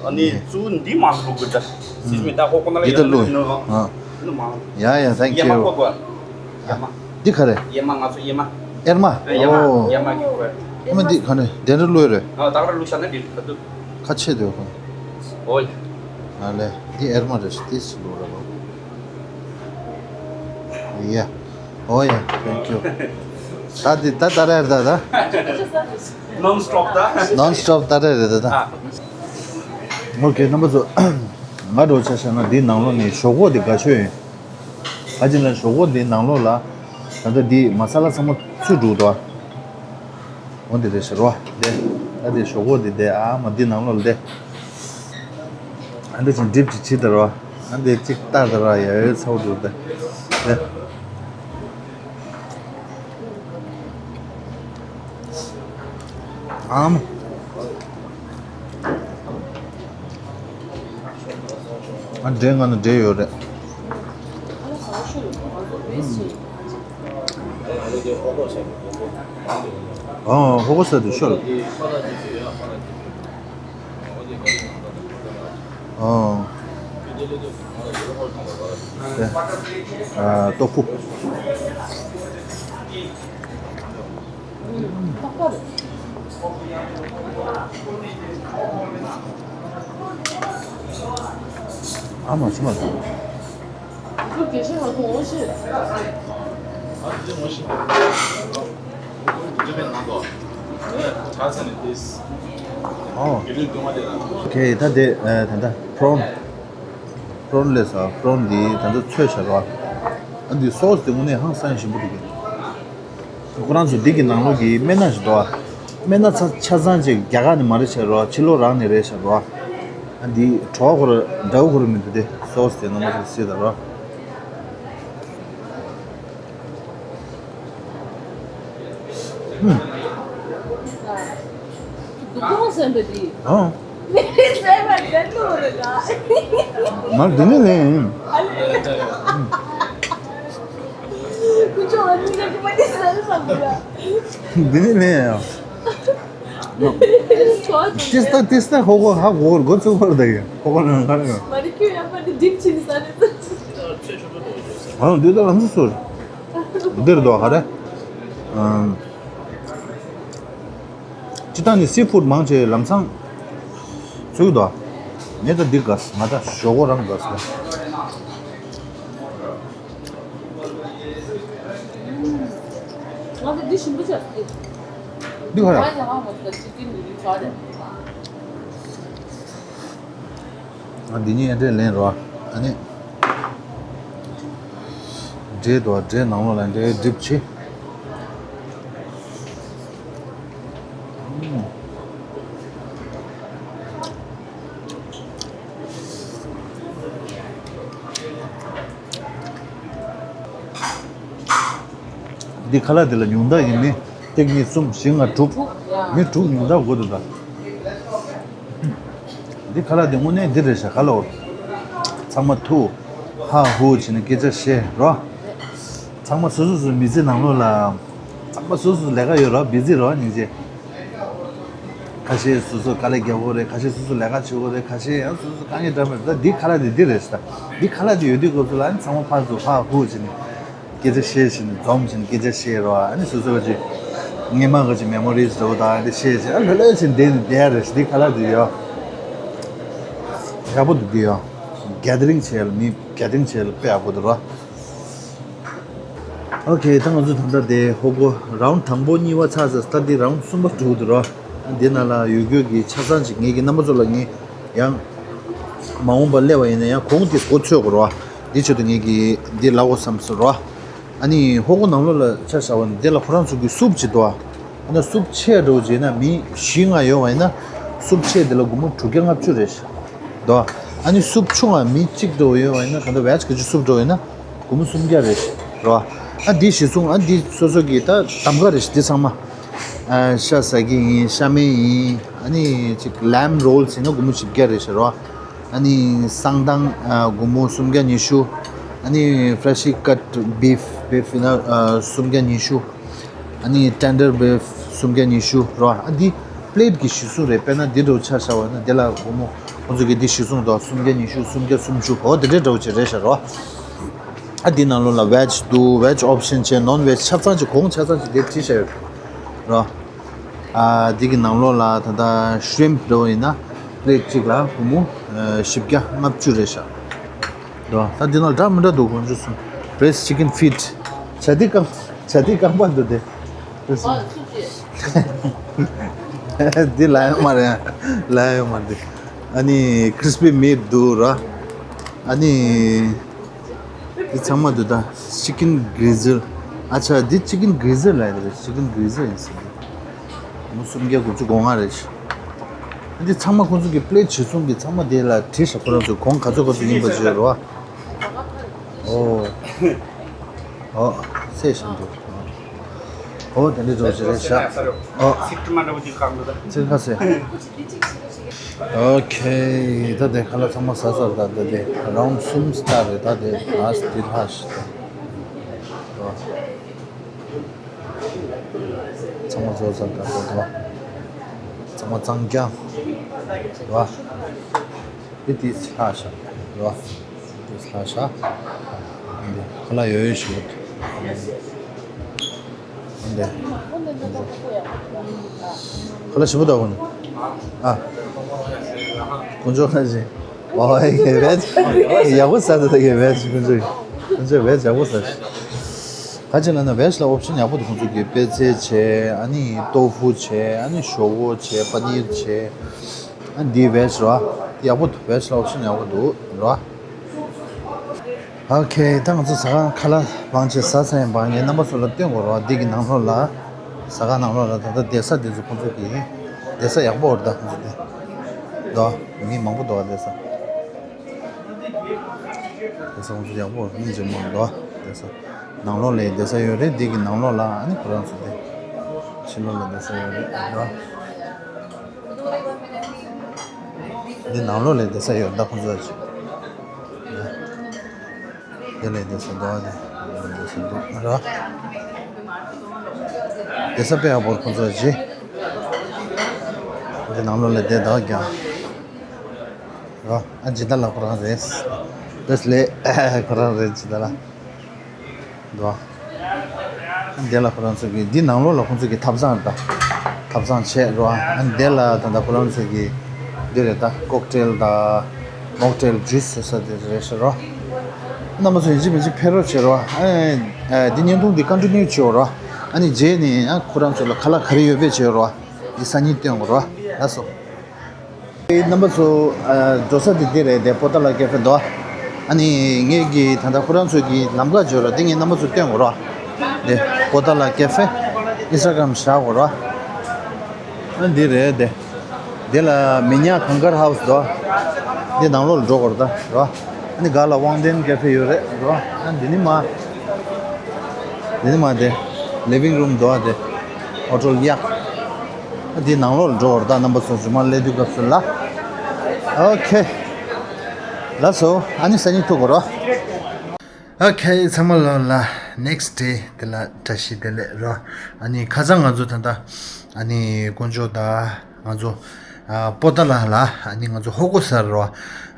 ཨ་ནི་ཚུར་འདི་མང་བླུགས་དགོས་ད། སིས་མི་ད་ཧོ་ཀོ་ན་ལ་འདི་ད་ཡ་བླུགས། ནི་ཨ། ནི་མང་། ཡ་ཡ། ཐེང་ཀིའུ། ཡ་མ་ཀོ་ཀོ། ཡ་མ། འདི་ག་རེ། ཡ་མ། ང་ཚོ་ཡ་མ། ཨེར་མ། ཡ་མ། ཨོ། ཡ་མ་གི་ཀོ། ཨེར་མ་འདི་ག་ནས་དེ་འདྲ་བླུགས་རེད། ཨ་ད་ག་ར་བླུགས་ཤག་ན་འདི་ག་དུ། ཁ་ཕྱེ་འདོད་ཁོ། ཨོ་ཡ། ཨ་ལེ། འདི་ཨེར་མ་རེད། ཏིས་བླུགས་ར་ལོ། ཡ། ཨོ་ཡ། ཐེང་ཀིའུ། ད་འདི་ད་ད་རེད་ད་ད། ནོན་སི་ཊོབ་ད། ནོན་སི་ཊོབ་ད་རེད་རེད་ད་ད། ཨ། ཨོ་ཁེ། རྣམ་པ་ཚོ། ང་འདྲ་བོ་ཆ་བཞག་ན་འདི་ནང་ལོགས་ནས་ཞོག་ཁོག་འདི་དགའ་ཤོས་ཡིན། ག་ཅི་ན་ཞོག་ཁོག་འདི་ནང་ལོགས་ལ་ད་ལྟ་འདི་མ་ས་ལ་ཚང་མ་ཚུད་འགྲོ་འདུག་ཨ། འོ་འདི་རེད་ཤག་རོ། འདི། ད་འདི་ཞོག་ཁོག་འདི་བསྡད་ཨ་མ་འདི་ནང་ལོགས་ལ་བསྡད། ཨ་འདི་ཅིག་ཌིབ་ཅིག་བྱེད་ད་རོ། ཨ་འདི་ཅིག་ལྟ་ད་རོ། ཡ་ཡོད་ཚ་བོ་འགྲོ་ད། འདི། ཨམ། ཨ་འབྲས་ང་ནི་འབྲས་ཡོད་རེད། ཨ་ཧོ་ཀོ་ཟ་དུས་ཤོར། ཨ། ཨ་ཏོ་ཕུ། ཨ་མ་ཚོ་མ་ཚོ། ཨོ། ཨོ་ཁེ། ད་དེ་ཨ་ད་ད་པོ་རོན། པོ་རོན་ལས་ས་པོ་རོན་འདི་ད་ལྟ་ཚོས་བྱ་རོགས། ཨ་འདི་སོ་སི་དེ་དངོས་གནས་ཧང་སང་ཞིམ་པོ་འདུག་གི། ཁོ་རང་ཚོ་འདི་གི་ནང་ལོགས་ཀྱི་སྨན་སྣ་ཞིག་འདུག་ཨ། སྨན་སྣ་ཆ་ཆ་ཚང་ཅིག་རྒྱ་གར་ནས་མ་རེད་བྱ་རོགས། ཕྱི་ལོགས་རང་ནས་རེད་བྱ་རོགས། ཨ་འདི་བྲོ་བ་ཁོ་ར་འདྲ་བོ་ཁོ་ར་མི་འདུག་སྟེ། སོ་སི་དེ་ནང་ལོགས་སུ་སྲིད་ད་རོགས། ཨུམ། སྡུག་པོ་ཟེར་འདི་དེ། ཨང་། ཟེར་བ་དེ་ལོ་རེད་ད། ང་འདི་ནས་ལེན། ཨ་ལེ། ཀུན་སྤྱོད་ལ་ནི་ཀ་ཀི་མ་ནི་ཟེར་བསམ་གི་ཡ། འདི་ནས་ལེན་ཡ། ཏིས་ཏ་ཏིས་ཏ་ཧོ་གོ་ཧ་གོ་གོ་ཚུགས་པར་ད་ཡ། ཧོ་གོ་ནང་ག་རེ་ཡ། མ་ནི་ཁྱོད་ཡ་མ་ནི་འགྲིག་ཕྱིན་ས་རེད། ཨང་། འདི་ད་ལམ་སུ་སོར། འདིར་དོ་ག་རེ། ཨང་། སྤྱིར་བཏང་ནི་སི་ཕུཌ་མང་ཆེ་ལམ་སང་ཚུགས་དོ། ངས་ད་འདི་དགའ་སི། ང་ད་ཞོག་ཁོག་རང་དགའ་སི་ལ། ང་ད་འདི་ཞིམ་པོ་ཆགས་སི། འདི་ཁ་ར། ཨ་འདི་གཉིས་ཨེ་འདྲས་ལེན་རོ། ཨ་ནི། འབྲས་དོ་འབྲས་ནང་ལོགས་ལ་འབྲས་སྒྲིབ་ཆེ། འདི་ཁ་ལག་འདི་ལ་ཉུང་མཐའ་ཡིན་མིན་ཏིག་གཉིས་གསུམ་བཞི་ལྔ་དྲུག་མི་དྲུག་ཉུང་མཐའ་དགོས་འདུག་ད། འདི་ཁ་ལག་འདི་དངོས་གནས་འདི་རེད་ཤག་ག་ལ་འོ། ཚང་མ་ཐུག་ཧ་ཧུ་བྱས་ནས་སྐད་ཆ་བཤད་རོ། ཚང་མ་སོ་སོ་སོ་མི་ཚེ་ནང་ལོགས་ལ། ཚང་མ་སོ་སོ་ལས་ཀ་ཡོད་རོ་བི་ཛི་རོ་སྙིང་རྗེ། ཁ་ཤས་སོ་སོ་དཀའ་ལས་རྒྱག་གི་རེད། ཁ་ཤས་སོ་སོ་ལས་ཀ་བྱེད་གི་རེད། ཁ་ཤས་ཡང་སོ་སོ་དཀའ་ངལ་འདྲ་མི་འདྲ། འདི་ཁ་ལག་འདི་འདི་རེད་ཤག་འདི་ཁ་ལག་འདི་ཡོད་དུས་སྐབས་སུ་ལ་ཨ་ནི་ཚང་མ་ཕར་ཚུར་ཧ་ཧུ་བྱས་ནས། སྐད་ཆ་བཤད་བཞིན་འཛོམས་བཞིན་སྐད་ཆ་བཤད་རོགས། ཨ་ནི་སོ་སོ་ག་ཅིག་སྔས་མ་ག་ཅིག་མེ་མོ་རིས་འདྲ་བོ་དང་འདི་བཤད་བཞིན་ཨ་ལྷོད་ལྷོད་བྱས་བསྡད་ནས་བསྡད་ཡ་རེད། འདི་ཁ་ལག་འདི་ཡོད། ཡག་པོ་འདུག་འདི་ཡོད། གེ་དར་རིང་བྱས་ལ་མི་གེ་དར་རིང་བྱས་ལ་དཔེ་ཡག་པོ་འདུག་རོ། ཨོ་ཁེ། ད་ང་ཚོ་ད་ལྟ་དེ་ཧོ་གོ་རའུན་དང་པོ་གཉིས་པ་ཚར་ཚར། ད་འདི་རའུན་གསུམ་པ་འགྲོ་གི་འདུག་རོ། འདི་ནང་ལ་ཡོད་རྒྱུ་གི་ཆ་ཚང་ཅིག་ངེད་ཀྱི་རྣམ་པ་ཚོ་ལ་ངས་ཡང་མ་འོངས་པ་སླེབས་པ་ཡིན་ན་ཡང་གོང་དེ་མགོ་ཚོད་དགོས་རོ། འདི་ཆེད་དུ་ངེད་ཀྱིས་འདི་ལབ་དགོས་བསམ་སོང་རོ། ཨ་ནི་ཧོ་གོ་ནང་ལོགས་ལ་ཆ་བཞག་པ་ན་འདི་ལ་ཁོ་རང་ཚོ་གི་སུབ་ཅིག་འདུག་ཨ་ནི་སུབ་ཆེ་འགྲོ་བྱས་ན་མི་བཞི་ལྔ་ཡོད་པ་ཡིན་ན་སུབ་ཆེ་དེ་ལ་སྒོར་མོ་དྲུག་བརྒྱ་ལྔ་བཅུ་རེད་ཤག་འདུག་ཨ་ནི་སུབ་ཆུང་བ་མི་གཅིག་འགྲོ་ཡོད་པ་ཡིན་ན་ག་འདྲ་བེ་ཇི་ག་ཅིག་སུབ་འགྲོ་ཡོད་ན་སྒོར་མོ་སུམ་བརྒྱ་རེད་ཤག་རོ། ཨ་འདི་གཞི་བཟུང་ཨ་འདི་སོ་སོ་གི་ད་གདམ་ག་རེད་ཤག་འདི་ཚང་མ། ཨ་ཤ་ཟ་གི་ཡིན། ཤ་མེད་ཡིན། ཨ་ནི་ཅིག་ལེམ་རོལ་ཟེར་ན་སྒོར་མོ་བཞི་བརྒྱ་རེད་ཤག་རོ། ཨ་ནི་བསང་ཐང་ཨ་སྒོར་མོ་སུམ་བརྒྱ་ཉི་ཤུ། ཨ་ནི་ཕྲེ་ཤི་ཀཊ་བིཕ་བིཕ་ཡིན་ན་ཨ་སུམ་བརྒྱ་ཉི་ཤུ། ཨ་ནི་ཊེན་ཌར་བིཕ་སུམ་བརྒྱ་ཉི་ཤུ་རོ། ཨ་འདི་པི་ལེཊ་གི་གཞི་བཟུང་རེད། དཔེར་ན་འདི་འདྲ་བོ་ཆ་བཞག་པ་ན་འདི་ལ་སྒོར་མོ་ཁོང་ཚོ་གི་འདི་གཞི་བཟུང་དང་སུམ་བརྒྱ་ཉི་ཤུ་སུམ་བརྒྱ་སུམ་ཅུ་འོ་དེ་འདྲའི་འདྲ་བོ་ཅིག་རེད་ཤག་རོ། ཨ་འདི་ནང་ལོགས་ལ་བེ་ཇི་འདུག་བེ་ཇི་ཨོབ་ཤན་བྱས་ནོན་བེ་ཇི་ཆ་ཚང་ཅིག་གོང་ཆ་ཚང་ཅིག་དེ་བྲིས་བཞག་ཡོད་རོ། ཨ་འདི་གི་ནང་ལོགས་ལ་ད་ལྟ་ཤི་རིམ་པ་འདྲ་བོ་ཡིན་ན་པི་ལེཊ་གཅིག་ལ་སྒོར་མོ་ཨ་བཞི་བརྒྱ་ལྔ་བཅུ་རེད་ཤག་རོ། ད་འདི་ནང་འདྲ་མི་འདྲ་འདུག་ཁོང་ཚོ་གསུམ་བེ་ཇི་ཅི་ཀན་ཕིཊ་བྱ་དེ་རྐང་བྱ་དེ་རྐང་པ་འདུག་དེ། འདི་ལ་ཡོད་མ་རེད། ལ་ཡོད་མ་རེད། ཨ་ནི་ཁི་རི་སི་པི་མིཊ་འདུག་ར། ཨ་ནི་འདི་ཚང་མ་འདུག་ད། ཅི་ཀིན་གྷི་རི་ཛལ། ཨ་ཆ་འདི་ཅི་ཀིན་གྷི་རི་ཛལ་ལ་ཡོད་རེད། ཅི་ཀིན་གྷི་རི་ཛལ་ཡིན་ཟེར་གི། མོ་སུམ་བརྒྱ་དགུ་བཅུ་གོ་ལྔ་རེད། འདི་ཚང་མ་ཁོང་ཚོ་གི་པི་ལེཊ་ཆེ་ཆུང་གི་ཚང་མ་དེ་ལ་བྲིས་ཤག་ཁོ་རང་ཚོ་གོང་ག་ཚོད་ག་ཚོད་ཡིན་པ་བརྗོད་རོགས། ཨོ། ཨོ། ཚེ་ཞིམ་འདུག་ཨོ་དེ་འདྲའི་འགྲོ་ཅི་རེད་ཤག་ཨོ། ཚིག་དྲི་མ་འདྲ་པོ་ཅིག་གང་འདུག་ད། ཚིག་ཁ་ཟེར། ཨོ་ཁེ། ད་དེ་ཁ་ལག་ཚང་མ་ཟ་ཚར། ད་ད་དེ་རའུན་གསུམ་སྟ་རེད། ད་དེ་ལ་སི་ཊི་འདི་ལྷག་ཤི་ད། ཨོ། ཚང་མ་ཚོ་ཚང་ག་ཚོ་དོ། ཚང་མ་གཙང་རྐྱང་། ར། ཨི་ཏི་ས་ཤ། ར། ཨི་ཏི་ས་ཤ། འདི་ཁ་ལག་ཡོད་ཡོད་ཞིག་འདི། ཁ་ལག་ཞིམ་པོ་འདུག་ཁོང་ཚོ། ཨ། ཁོང་ཚོ་ཁ་ཅིག་ཨོ་ཡ་བེ་ཇི་ཡག་པོ་ཟ་ད་ད་ཡ་བེ་ཇི་ཁོང་ཚོ། ཁོང་ཚོ་བེ་ཇི་ཡག་པོ་ཟ་ཤག་ག་ཅི་ལབ་ན་བེ་ཇི་ལ་ཨོབ་ཤན་ཡག་པོ་འདུག་ཁོང་ཚོ་གི་པད་ཚལ་བྱས། ཨ་ནི་ཏོ་ཧྥུ་བྱས། ཨ་ནི་ཞོག་ཁོག་བྱས། པ་ནིར་བྱས། ཨ་ནི་འདི་བེ་ཇི་ར། ཡག་པོ་འདུག་བེ་ཇི་ལ་ཨོབ་ཤན་ཡག་པོ་འདུག་ར། ཨོ་ཁེ། ད་ང་ཚོ་ཟ་ཁང་ཁ་ལག་མང་ཆེ་ཟ་ཚར་ཡིན་པ་ངས་རྣམ་པ་ཚོ་ལ་སྟོན་དགོས་ར། འདི་གི་ནང་ལོགས་ལ། ཟ་ཁང་ནང་ལོགས་ལ་ད་ལྟ་བསྡད་ས་འདི་ཚོ་ཁོང་ཚོ་གི་བསྡད་ས་ཡག་པོ་རེད། ད་ཁོང་ཚོ་དེ་འདུག་མི་མང་པོ་འདུག་བསྡད་ས། བསྡད་ས་ཁོང་ཚོ་ཡག་པོ་མི་ཇེ་མང་འདུག་བསྡད་ས། ནང་ལོགས་ལ་བསྡད་ས་ཡོད་རེད། འདི་གི་ནང་ལོགས་ལ་ཨ་ནི་ཁོ་རང་ཚོ་དེ་ཕྱི་ལོགས་ལ་བསྡད་ས་ཡོད་རེད་འདུག་འདི་ནང་ལོགས་ལ་བསྡད་ས་ཡོད། ད་ཁོང་ཚོ་ཅི། འདི་ལ་བསྡད་ས་འདུག་ཨ། འདི་ལ་བསྡད་ས་འདུག་ར། བསྡད་ས་དཔེ་ཡག་པོ་ཁོང་ཚོ་ཅི། འདི་ནང་ལོགས་ལ་བསྡད་འདུག་ཀྱང་། ར། ཨ་ཇི་ད་ལ་ཁོ་རང་རེད། བེས་ལེ། ཁོ་རང་རེད་ཇི་ད་ལ། འདུག་བ། འདི་ལ་ཁོ་རང་ཚོ་གི་འདི་ནང་ལོགས་ལ་ཁོང་ཚོ་གི་ཐབ་ཚང་རེད་ད། ཐབ་ཚང་བྱས་རོ། ཨ་འདི་ལ་ད་ལྟ་ཁོ་རང་ཚོ་གི་འདི་རེད་ད། ཀོག་ཊེལ་དང་མོག་ཊེལ་ཇུས་ཟེར་ས་དེ་རེད་ཤག་རོ། རྣམ་པ་ཚོ་ཡིན་གཅིག་མིན་གཅིག་ཕེབས་རོགས་བྱེད་རོ། ཨ་འདི་བརྙན་ཐུང་འདི་ཀོན་ཊི་ནིའུ་བྱེད་རོ། ཨ་ནི་རྗེས་ནས་ཡང་ཁོ་རང་ཚོ་ལ་ཁ་ལག་ག་རེ་ཡོད་པའི་བྱས་རོ། འདི་སང་ཉིན་སྟོན་དགོས་རོ། ལགས་སོ། རྣམ་པ་ཚོ། འགྲོ་ས་དེ་འདི་རེད་དེ། པོ་ཏཱ་ལ་ཀེ་ཧྥེ་འདུག་ཨ་ནི་ངེད་ཀྱི་ད་ལྟ་ཁོ་རང་ཚོ་གི་ལམ་ཁ་བརྗོད་རོ། འདི་ངས་རྣམ་པ་ཚོ་སྟོན་དགོས་རོ། དེ་པོ་ཏཱ་ལ་ཀེ་ཧྥེ་ཨིན་སི་ཊ་གྷ་རམ་བཞག་དགོས་རོ། ཨ་འདི་རེད་དེ། འདི་ལ་མི་ཉག་གངས་དཀར་ཧའུ་སི་འདུག་འདི་ནང་ལོགས་ལ་འགྲོ་དགོས་རེད་ད་རོ། ཨ་ནི་སྒང་ལ་དབང་ལྡན་ཀེ་ཧྥེ་ཡོད་རེད་རོ། ཨ་འདི་ནི་མ། འདི་ནི་མ་དེ། ལི་ཝིང་རུམ་འདུག་དེ། ཨོ་ཊོ་ལ་གཡག་ཨ་འདི་ནང་ལོགས་ལ་འགྲོ་དགོས་རེད་ད། རྣམ་པ་ཚོ་རྗེས་མ་སླེབས་དུས་སྐབས་སུ་ལ། ཨོ་ཁེ། ལགས་སོ། ཨ་ནི་སང་ཉིན་ཐུག་དགོས་རོ། ཨོ་ཁེ། ཚང་མ་ལོ་ལ་ནེག་སི་ཊི་ཌེ་དེ་ལ་བཀྲ་ཤིས་བདེ་ལེགས་རོ། ཨ་ནི་ཁ་སང་ང་ཚོ་ད་ལྟ་ཨ་ནི་དཀོན་མཆོག་དང་ང་ཚོ་ཨ་པོ་ཏཱ་ལ་ལ་ཨ་ནི་ང་ཚོ་ཧོ་ཀོ་ས་རོ།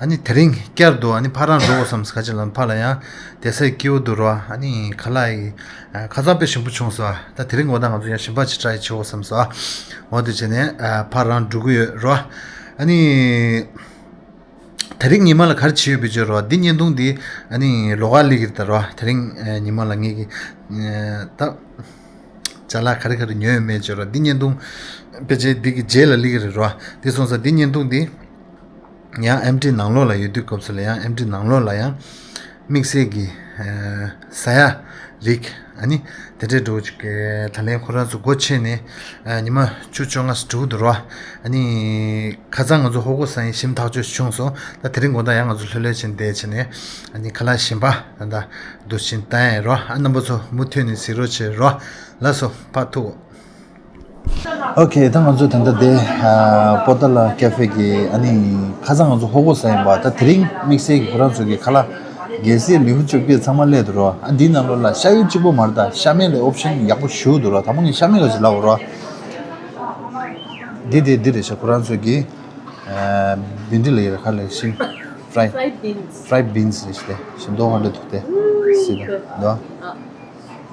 ཨ་ནི་དེ་རིང་བསྐྱར་དུ་ཨ་ནི་ཕར་རང་འགྲོ་དགོས་བསམ་ཁ་ཅིག་ལ་ཕར་ལ་ཡང་དེ་སའི་སྐྱིད་པོ་འདུག་རོ། ཨ་ནི་ཁ་ལག་ཡི་ཨ་ཁ་སང་དཔེ་ཞིམ་པོ་བྱུང་སོང་། ད་དེ་རིང་འོ་ད་ང་ཚོ་ཡང་ཞིམ་པ་ཅིག་ཊ་རའི་བྱེད་དགོས་བསམ་སོང་། འོ་དེ་བྱས་ནས་ཨ་ཕར་རང་འགྲོ་གི་ཡོད་རོ། ཨ་ནི། དེ་རིང་ཉི་མ་ལ་ག་རེ་བྱེད་ཡོད་པའི་བརྗོད་རོ། འདི་བརྙན་ཐུང་འདི་ཨ་ནི་ལོགས་ཀ་སླེབས་ཀྱི་རེད་ད་རོ། དེ་རིང་ཨ་ཉི་མ་ལ་ངེད་ཀྱི་ཨ་ད་ཅ་ལག་ག་རེ་ག་རེ་ཉོས་ཡོད་མེད་བརྗོད་རོ། འདི་བརྙན་ཐུང་ཕལ་ཆེར་འདི་གི་རྗེས་ལ་སླེབས་ཀྱི་རེད་རོ། འདི་སོང་ཙང་འདི་བརྙན་ཐུང་འདི་ཡང་ཨེམ་ཊི་ནང་ལོགས་ལ་ཡོད་དུས་སྐབས་སུ་ལ་ཡང་ཨེམ་ཊི་ནང་ལོགས་ལ་ཡང་དམིགས་བསལ་གྱི་ཨ་ཟ་ཡ་རིགས་ཨ་ནི་དེ་འདྲའི་འགྲོ་གི་ད་ལན་ཁོ་རང་ཚོ་སྒོ་ཕྱེ་ནས་ཨ་ཉི་མ་བཅུ་བཅོ་ལྔ་ཙམ་འགྲོ་གི་འདུག་རོ། ཨ་ནི། ཁ་སང་ང་ཚོ་ཧོ་ཀོ་ས་ཡིན་ཞིམ་ཐག་ཆོད་བྱུང་སོང་། ད་དེ་རིང་དགོང་དག་ཡང་ང་ཚོ་ལྷོད་ལྷོད་བྱས་བསྡད་བྱས་ནས་ཨ་ནི་ཁ་ལག་ཞིམ་པ་ད་ལྟ་འདུག་བྱས་བཏང་ཡས་རོ། ཨ་རྣམ་པ་ཚོ་མུ་མཐུད་ནས་གཟིགས་རོགས་བྱེད་རོ། ལགས་སོ། ཕར་ཐུག་ཨོ་ཁེ། ད་ང་ཚོ་ད་ལྟ་དེ་ཨ་པོ་ཏཱ་ལ་ཀེ་ཧྥེ་གི་ཨ་ནི་ཁ་སང་ང་ཚོ་ཧོ་ཀོ་ས་ཡིན་པ། ད་དེ་རིང་དམིགས་བསལ་གྱི་ཁོ་རང་ཚོ་གི་ཁ་ལག་གལ་སྲིད་ལེའུ་བཅུ་བརྒྱད་ཚང་མ་སླེབས་འདུག་རོ། ཨ་འདིའི་ནང་ལོགས་ལ་ཤ་ཡོད་གཅིག་པོ་མ་རེད། ད་ཤ་མེད་ལ་ཨོབ་ཤན་ཡག་པོ་ཞེ་པོ་འདུག་རོ། ད་མོ་ངས་ཤ་མེད་ག་ཅིག་ལབ་རོ། འདི་དེ་འདི་རེད་ཤག་ཁོ་རང་ཚོ་གི་ཨ་བྷིན་འདྲི་ལ་ཡོད་རེད། ཁ་ལག་ཤིང་། fried fried beans fried beans རེད་ཤག་དེ། ཞིམ་མདོག་ཁ་འདྲ་འདུག་དེ། སི་ད་དོ།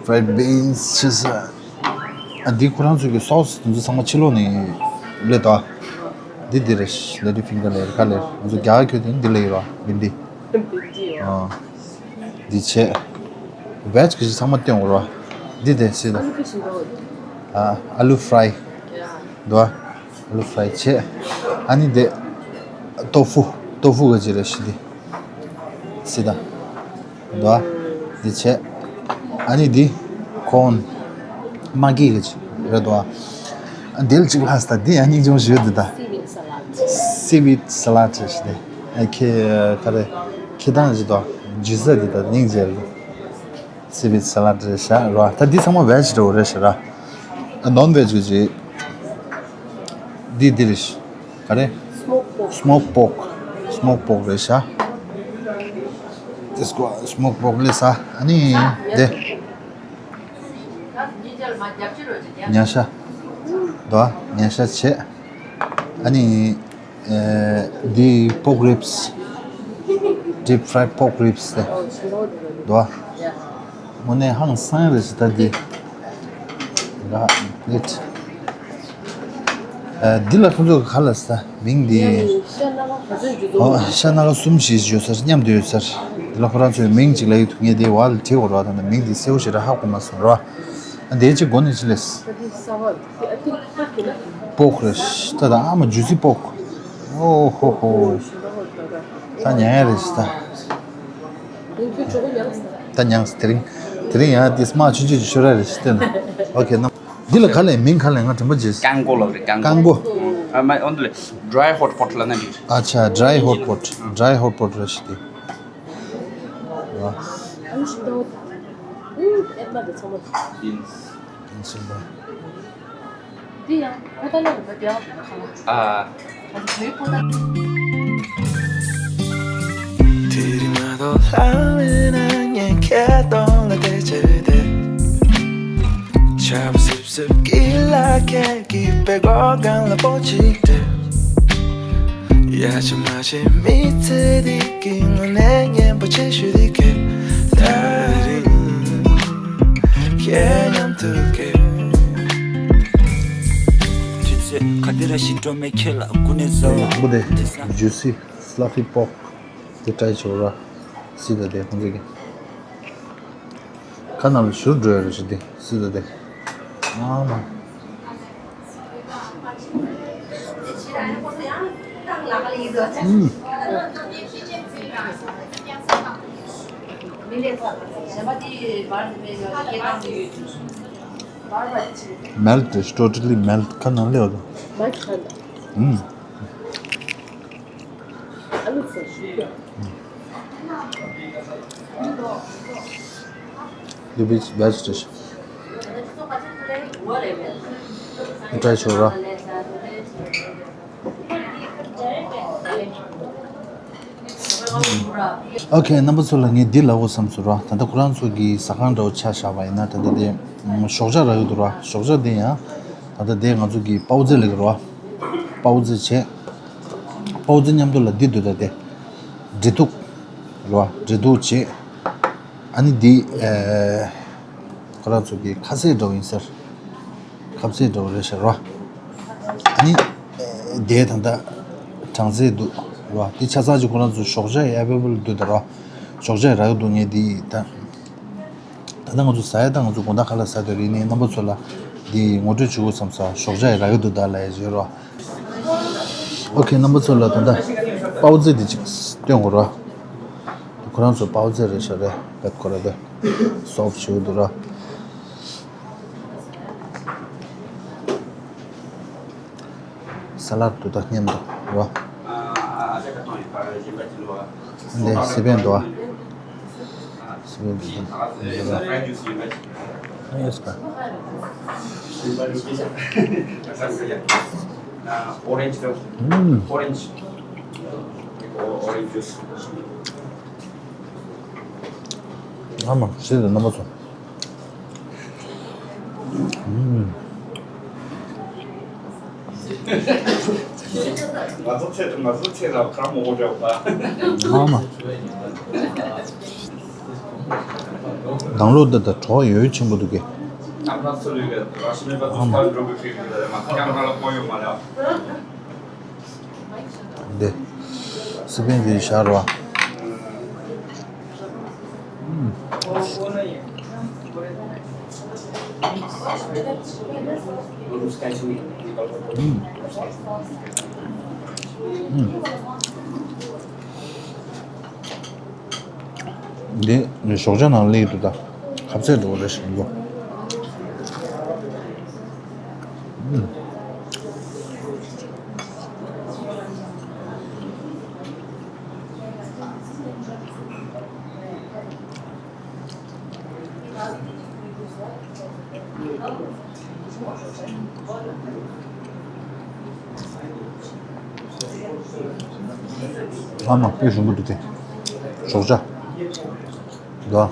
fried beans ཆེ་ས། ཨ་འདི་ཁོ་རང་ཚོ་གི་སོ་སི་དེ་ཚོ་ཚང་མ་ཕྱི་ལོགས་ནས་སླེབས་དོ། འདི་འདི་རེད་ཤག་ལེ་ཌི་ཕིང་གར་ལ་ཡོད་རེད། ཁ་ལག་ང་ཚོ་རྒྱ་གར་ཁྱོད་དེ་འདི་ལ་ཡོད་རོ། བྷིན་འདྲི། ཨ་འདི་བྱས། བེ་ཇི་གི་ཚང་མ་སྟོན་དགོས་རོ། འདི་དེ་སི་ད། ཨ་ཨ་ལུ་ཧྥ་རའི་དོ། ཨ་ལུ་ཧྥ་རའི་བྱས། ཨ་ནི་དེ་ཏོ་ཧྥུ། ཏོ་ཧྥུ་ག་ཅིག་རེད་ཤག་དེ། སི་ད་དོ། དེ་བྱས། ཨ་ནི་དེ་ཀོན། མ་གི་ག་ཅིག་རེད་དོ། ཨ་དེ་ལ་གཅིག་ལྷག་སི་ད། དེ་ཡང་སྙིང་རྗེ་མོ་ཞིག་ཡོད་དེ་ད། སི་ཝིད་སི་ལད་ཟེར་ཤག་དེ། ཨ་ཁེ་ག་རེ། ཁེ་ཐང་ཞིག་དོ། ཇུས་ས་དེ་ད་སྙིང་རྗེ་རེད། སི་ཝིད་སི་ལད་རེད་ཤག་རོ། ད་འདི་ཚང་མ་བེ་ཇི་འདྲ་བོ་རེད་ཤག་ར། ནོན་བེ་ཇི་གི་ཅིག་འདི་འདི་རེད་ཤག་ག་རེ། སི་མོག་པོག་སི་མོག་པོག་སི་མོག་པོག་རེད་ཤག་དེ་སྐོར་སི་མོག་པོག་ལས་ས། ཨ་ནི་དེ་ཉ་ཤ་དོ། ཉ་ཤ་བྱས། ཨ་ནི། ཨེ། འདི་པོག་རིབ་སི། deep fried pork ribs དེ། འདུག་བ། དངོས་གནས་ཧང་སང་རེད་ཟེར་ད་འདི། ར་ལེད། ཨེ། འདི་ལ་ཁོང་ཚོ་ག་ལ་ཟེར་ད་མིང་འདི། ཤ་སྣ་ཁ་ག་ཚོད་འཇུ་ཨོ། ཐུབ། ཤ་སྣ་ཁ་གསུམ་བཞི་ཡོད་ས་རེད། མཉམ་དུ་ཡོད་ས་རེད། འདི་ལ་ཁོ་རང་ཚོའི་མིང་ཅིག་ལབ་ཡོད་འདུག་ངས་འདི་བར་ལ་བྲིས་ཡོད་རེད་བ། ད་ནི་མིང་འདི་གསལ་པོ་ཞེ་དྲག་ཧ་གོ་མ་སོང་ར། འདིའི་གཅིག་མགོ་ནས་ཅི་ལས། པོག་རེད། ད་ད་ཨ་མ་ཇུ་སི་པོག་ཨོ་ཧོ་ཧོ། ད་ཉན་ཡ་རེད་ད། ད་མྱངས་དེ་རིང་། དེ་རིང་ཡང་དེ་སྨག་ཆུང་ཆུང་ཅིག་ཤོར་ཡ་རེད་ཤག་སྟོན་ན། ཨོ་ཁེ་ན། འདི་ལ་ག་ལས་མིང་ག་ལས་ང་དྲན་པ་བརྗེད་སོང་། ཀང་ཀོ་ལབ་རེད། ཀང་ཀོ། ཀང་ཀོ། ཨ་མ་འོན་ཏེ་ལས་dry hot pot ལབ་ན་འགྲིག་རེད། ཨ་ཆ། dry hot pot dry hot pot རེད་ཤག་དེ། ཨ་ཨ་ནི་ཤིང་ཏོག་ཨུ་ཨེ་མ་དེ་ཚང་མ། ཡིན་སྲིད་པ། འདི་ཡང་ཕོ་ཏ་ལ་རུ་མ་བདེ་བ་མེད་ན་ཁ་ལ། ཨ། ང་ཚོ་བོད་ཕོ་ཏ། དེ་རིང་མ་གཏོགས་ལྷ་མེད་ན་ངས་ཁྱེད་གདོང་ལ་བལྟས་བྱས་ཏེ། ཆར་པ་སིབ་སིབ་ཀྱི་ལ་ཁད་ཀྱི་པད་གོག་སྒང་ལ་སྤོ་གཅིག་སྤྲད། ཡ་ཆ་མ་ཆེ་མི་ཚེ་འདི་གི་དངོས་གནས་སྙན་པོ་ཆེ་ཤོས་འདི་གས། ད་རིང་ཁྱེད་མཉམ་དུ་གས། དུས་ཚོད་ག་དེ་ར་ཞིག་འགྲོ་མེད་ཁྱེད་ལ་སྐུ་ནས་བཟང་བ། དང་པོ་དེ་དེ་ས་ཇུ་སི་ཕླ་ཕི་པོག་དེ་ཊ་རའི་བྱོས་ར། སི་ད་དེ་ཁོང་ཚོ་གི་ཁ་ནང་ལ་བཞུར་འགྲོ་ཡ་རེད་ཤག་དེ་སི་ད་དེ། ཨ་མ། ཨུམ། Melt is totally melt. ཁ་ནང་ལེ་བ། ཨུམ། This is best dish. Try ཤོག་ར། ཨོ་ཁེ། རྣམ་པ་ཚོ་ལ་ངས་འདི་ལབ་དགོས་བསམ་སོང་ར། ད་ལྟ་ཁོ་རང་ཚོ་གི་ཟ་ཁང་འདྲ་བོ་ཆ་བཞག་པ་ཡིན་ན། ད་ལྟ་དེ་ཞོགས་ཇ་རག་གི་འདུག་ར། ཞོགས་ཇ་དེ་ཡང་ད་ལྟ་དེ་ང་ཚོ་གི་པའོ་ཙེ་ལབ་ཀྱི་ར། པའོ་ཙེ་བྱས། པའོ་ཙེ་མཉམ་དུ་ལ་འདི་འདུག་ད་དེ་འབྲས་ཐུག་ར། འབྲས་ཐུག་བྱས། ཨ་ནི་འདི་ཨེ། ཁོ་རང་ཚོ་གི་ཁ་ཟས་འདྲ་བོ་ཡིན་ཟེར། ཁ་ཟས་འདྲ་བོ་རེད་ཤག་ར། ཨ་ནི་ཨེ། དེ་ད་ལྟ་གྲང་ཟས་འདུག་ར། འདི་ཆ་ཚང་ཅིག་ཁོ་རང་ཚོ་ཞོགས་ཇ་ཡི་ཨེ་བེ་བལ་འདུག་ད་ར། ཞོགས་ཇ་ཡི་རག་གི་འདུག་ངས་འདི་ད། ད་ལྟ་ང་ཚོ་ཟ་ཡ་ད་ང་ཚོ་དགོང་དག་ཁ་ལག་ཟ་དེ་རེད། ནས་རྣམ་པ་ཚོ་ལ་འདི་ངོ་སྤྲོད་བྱེད་དགོས་བསམ་ས། ཞོགས་ཇ་ཡི་རག་གི་འདུག་ད་ལབ་ཡ་བརྗོད་རོགས། ཨོ་ཁེ། རྣམ་པ་ཚོ་ལ་ད་ལྟ་པའོ་ཙེ་འདི་ཅིག་སྟོན་དགོས་རོགས། ཁོ་རང་ཚོ་པའོ་ཙེ་རེད་ཤག་རེད། བེད་ཁོ་ར་དེ་སོབ་བྱེད་འདུག་ར། ས་ལད་དུ་ད་མཉམ་དུ་རོ། འདི་སི་པན་འདུག་ཨ། སི་པན་འདུག་ཨ། ཡེས་ཀ། Orange. Orange. Orange juice. ཨ་མ། ཞེས་དང་རྣམ་པ་ཚོ། ང་ཚོ་ཚེ་ང་ཚོ་ཚེ་ལ་ཁ་མོ་འོ་འདྲ་བ། ཨ་མ། ནང་ལོགས་འདི་ད་གྲོགས་ཡོད་ཆེན་པོ་འདུག་གས། ཨ་མ། འདི་སི་པན་གྱི་ཤར་བ། འདི་ནི་ཞོགས་ཇ་ནང་སླེབས་འདུག་ད། ཁ་ཟས་འགྲོ་བ་རེད་ཤིང་གོ། ཨ་མ། དཔེ་ཞིམ་པོ་འདུག་སྟེ། ཞོགས་ཇ། འདུག་ཨ།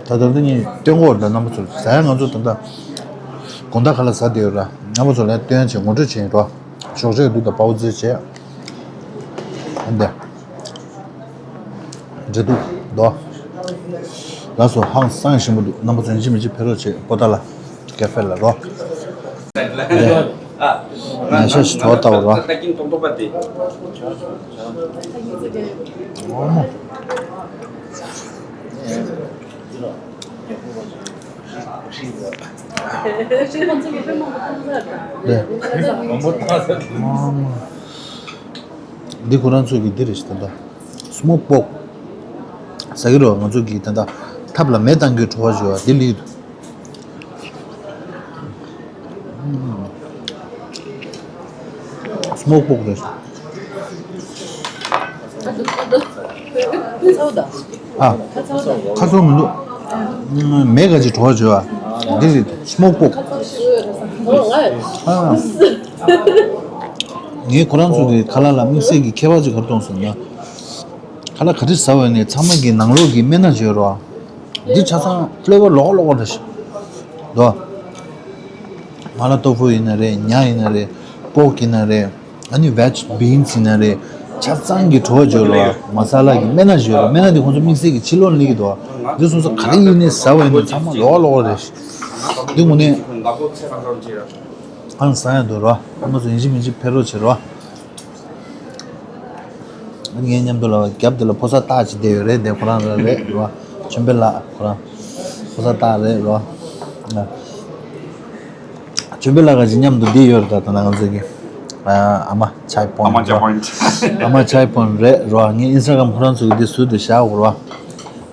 ད་ལྟ་འདི་གཉིས་སྟོན་གོ་ད་རྣམ་པ་ཚོ། ཟ་ཡ་ང་ཚོ་ད་ལྟ་དགོང་དག་ཁ་ལག་ཟ་བསྡད་ཡོད་ར། རྣམ་པ་ཚོ་ལ་སྟོན་བྱས་ངོ་སྤྲོད་བྱས་ཡིན་རོ། ཞོགས་ཇ་འདུག་ད་པའོ་ཙེ་བྱས། འདི། འབྲས་ཐུག་དོ། ལགས་སོ། ཧང་སང་ཞིམ་པོ་འདུག་རྣམ་པ་ཚོ་ཡིན་གཅིག་མིན་གཅིག་ཕེབས་རོགས་བྱེད། པོ་ཏཱ་ལ་ཀེ་ཧྥེ་ལ་རོ། ཉ་ཤ་ཞིག་བྲོ་བཏང་རོ། ཨོ་མོ། འདི་ཁོ་རང་ཚོ་གི་འདི་རེད་ཤག་ད་ལྟ་སི་མོག་པོག་ཟ་གི་རོ། ང་ཚོ་གི་ད་ལྟ་ཐབ་ལ་མེ་བཏང་གི་བྲོ་བ་བྱོས་པ་འདི་ལི་འདུག་སི་མོག་པོག་རེད། ཨ། ཁ་ཚོར་མི་འདུག་མེ་ག་ཅིག་བྲོ་བ་བྱོས་པ། འདི་རེད། སི་མོག་པོག་ཨ། ངས་ཁོ་རང་ཚོ་གི་ཁ་ལག་ལ་དམིགས་བསལ་གྱི་ཁྱད་པར་ཅིག་ག་རེ་མཐོང་སོང་ན། ཁ་ལག་ག་རེ་ཟ་བ་ཡིན་ནའི་ཚང་མ་གི་ནང་ལོགས་ཀྱི་སྨན་སྣ་བྱོས་རོགས། འདི་ཆ་ཚང་ཕི་ལེ་ཝར་ལོག་ལོག་རེད་ཤག་དོ། མ་ལ་ཏོ་ཕུ་ཡིན་ན་རེད། ཉ་ཡིན་ན་རེད། པོག་ཡིན་ན་རེད། ཨ་ནི་ཝེ་ཇི་བིན་སི་ཡིན་ན་རེད། ཆ་ཚང་གི་བྲོ་བ་བྱོས་རོགས། མ་ས་ལ་གི་སྨན་སྣ་བྱོས་རོགས། སྨན་སྣ་འདི་ཁོང་ཚོ་དམིགས་བསལ་གྱི་ཕྱི་ལོགས་ནས་སླེབས་ཀྱི་འདུག་འདི་སོང་ཙང་ག་རེ་ཡིན་ནའི་ཟ་བ་ཡིན་ནའི་ཚང་མ་ལོག་ལོག་རེད་ཤག་འདི་དངོས་གནས་ཧང་སང་ཡ་འདུག་རོགས། ང་ཚོ་ཡིན་གཅིག་མིན་གཅིག་ཕེབས་རོགས་བྱེད་རོགས། ངའི་མཉམ་དུ་ལ་རྒྱབ་དེ་ལ་ཕོ་གསར་སྟག་ཅིག་བསྡད་ཡོད་རེད། དེ་ཁོ་རང་རང་རེད་རོ། ཆོན་པེ་ལགས་ཁོ་རང་ཕོ་གསར་སྟག་རེད་རོ། ཞུ་བི་ལ་ག་ཅིག་མཉམ་དུ་འདི་ཡོད་རེད། ད་ད་ན་ང་ཚོ་གི་ཨ་མ་ཆའི་པོན་ཨ་མ་ཆའི་པོན་ཨ་མ་ཆའི་པོན་རེད་རོ། ངའི་ཨིན་སི་ཊ་གྷ་རམ་ཁོ་རང་ཚོ་གི་འདི་ཟུར་དུ་བཞག་འོ་རོ།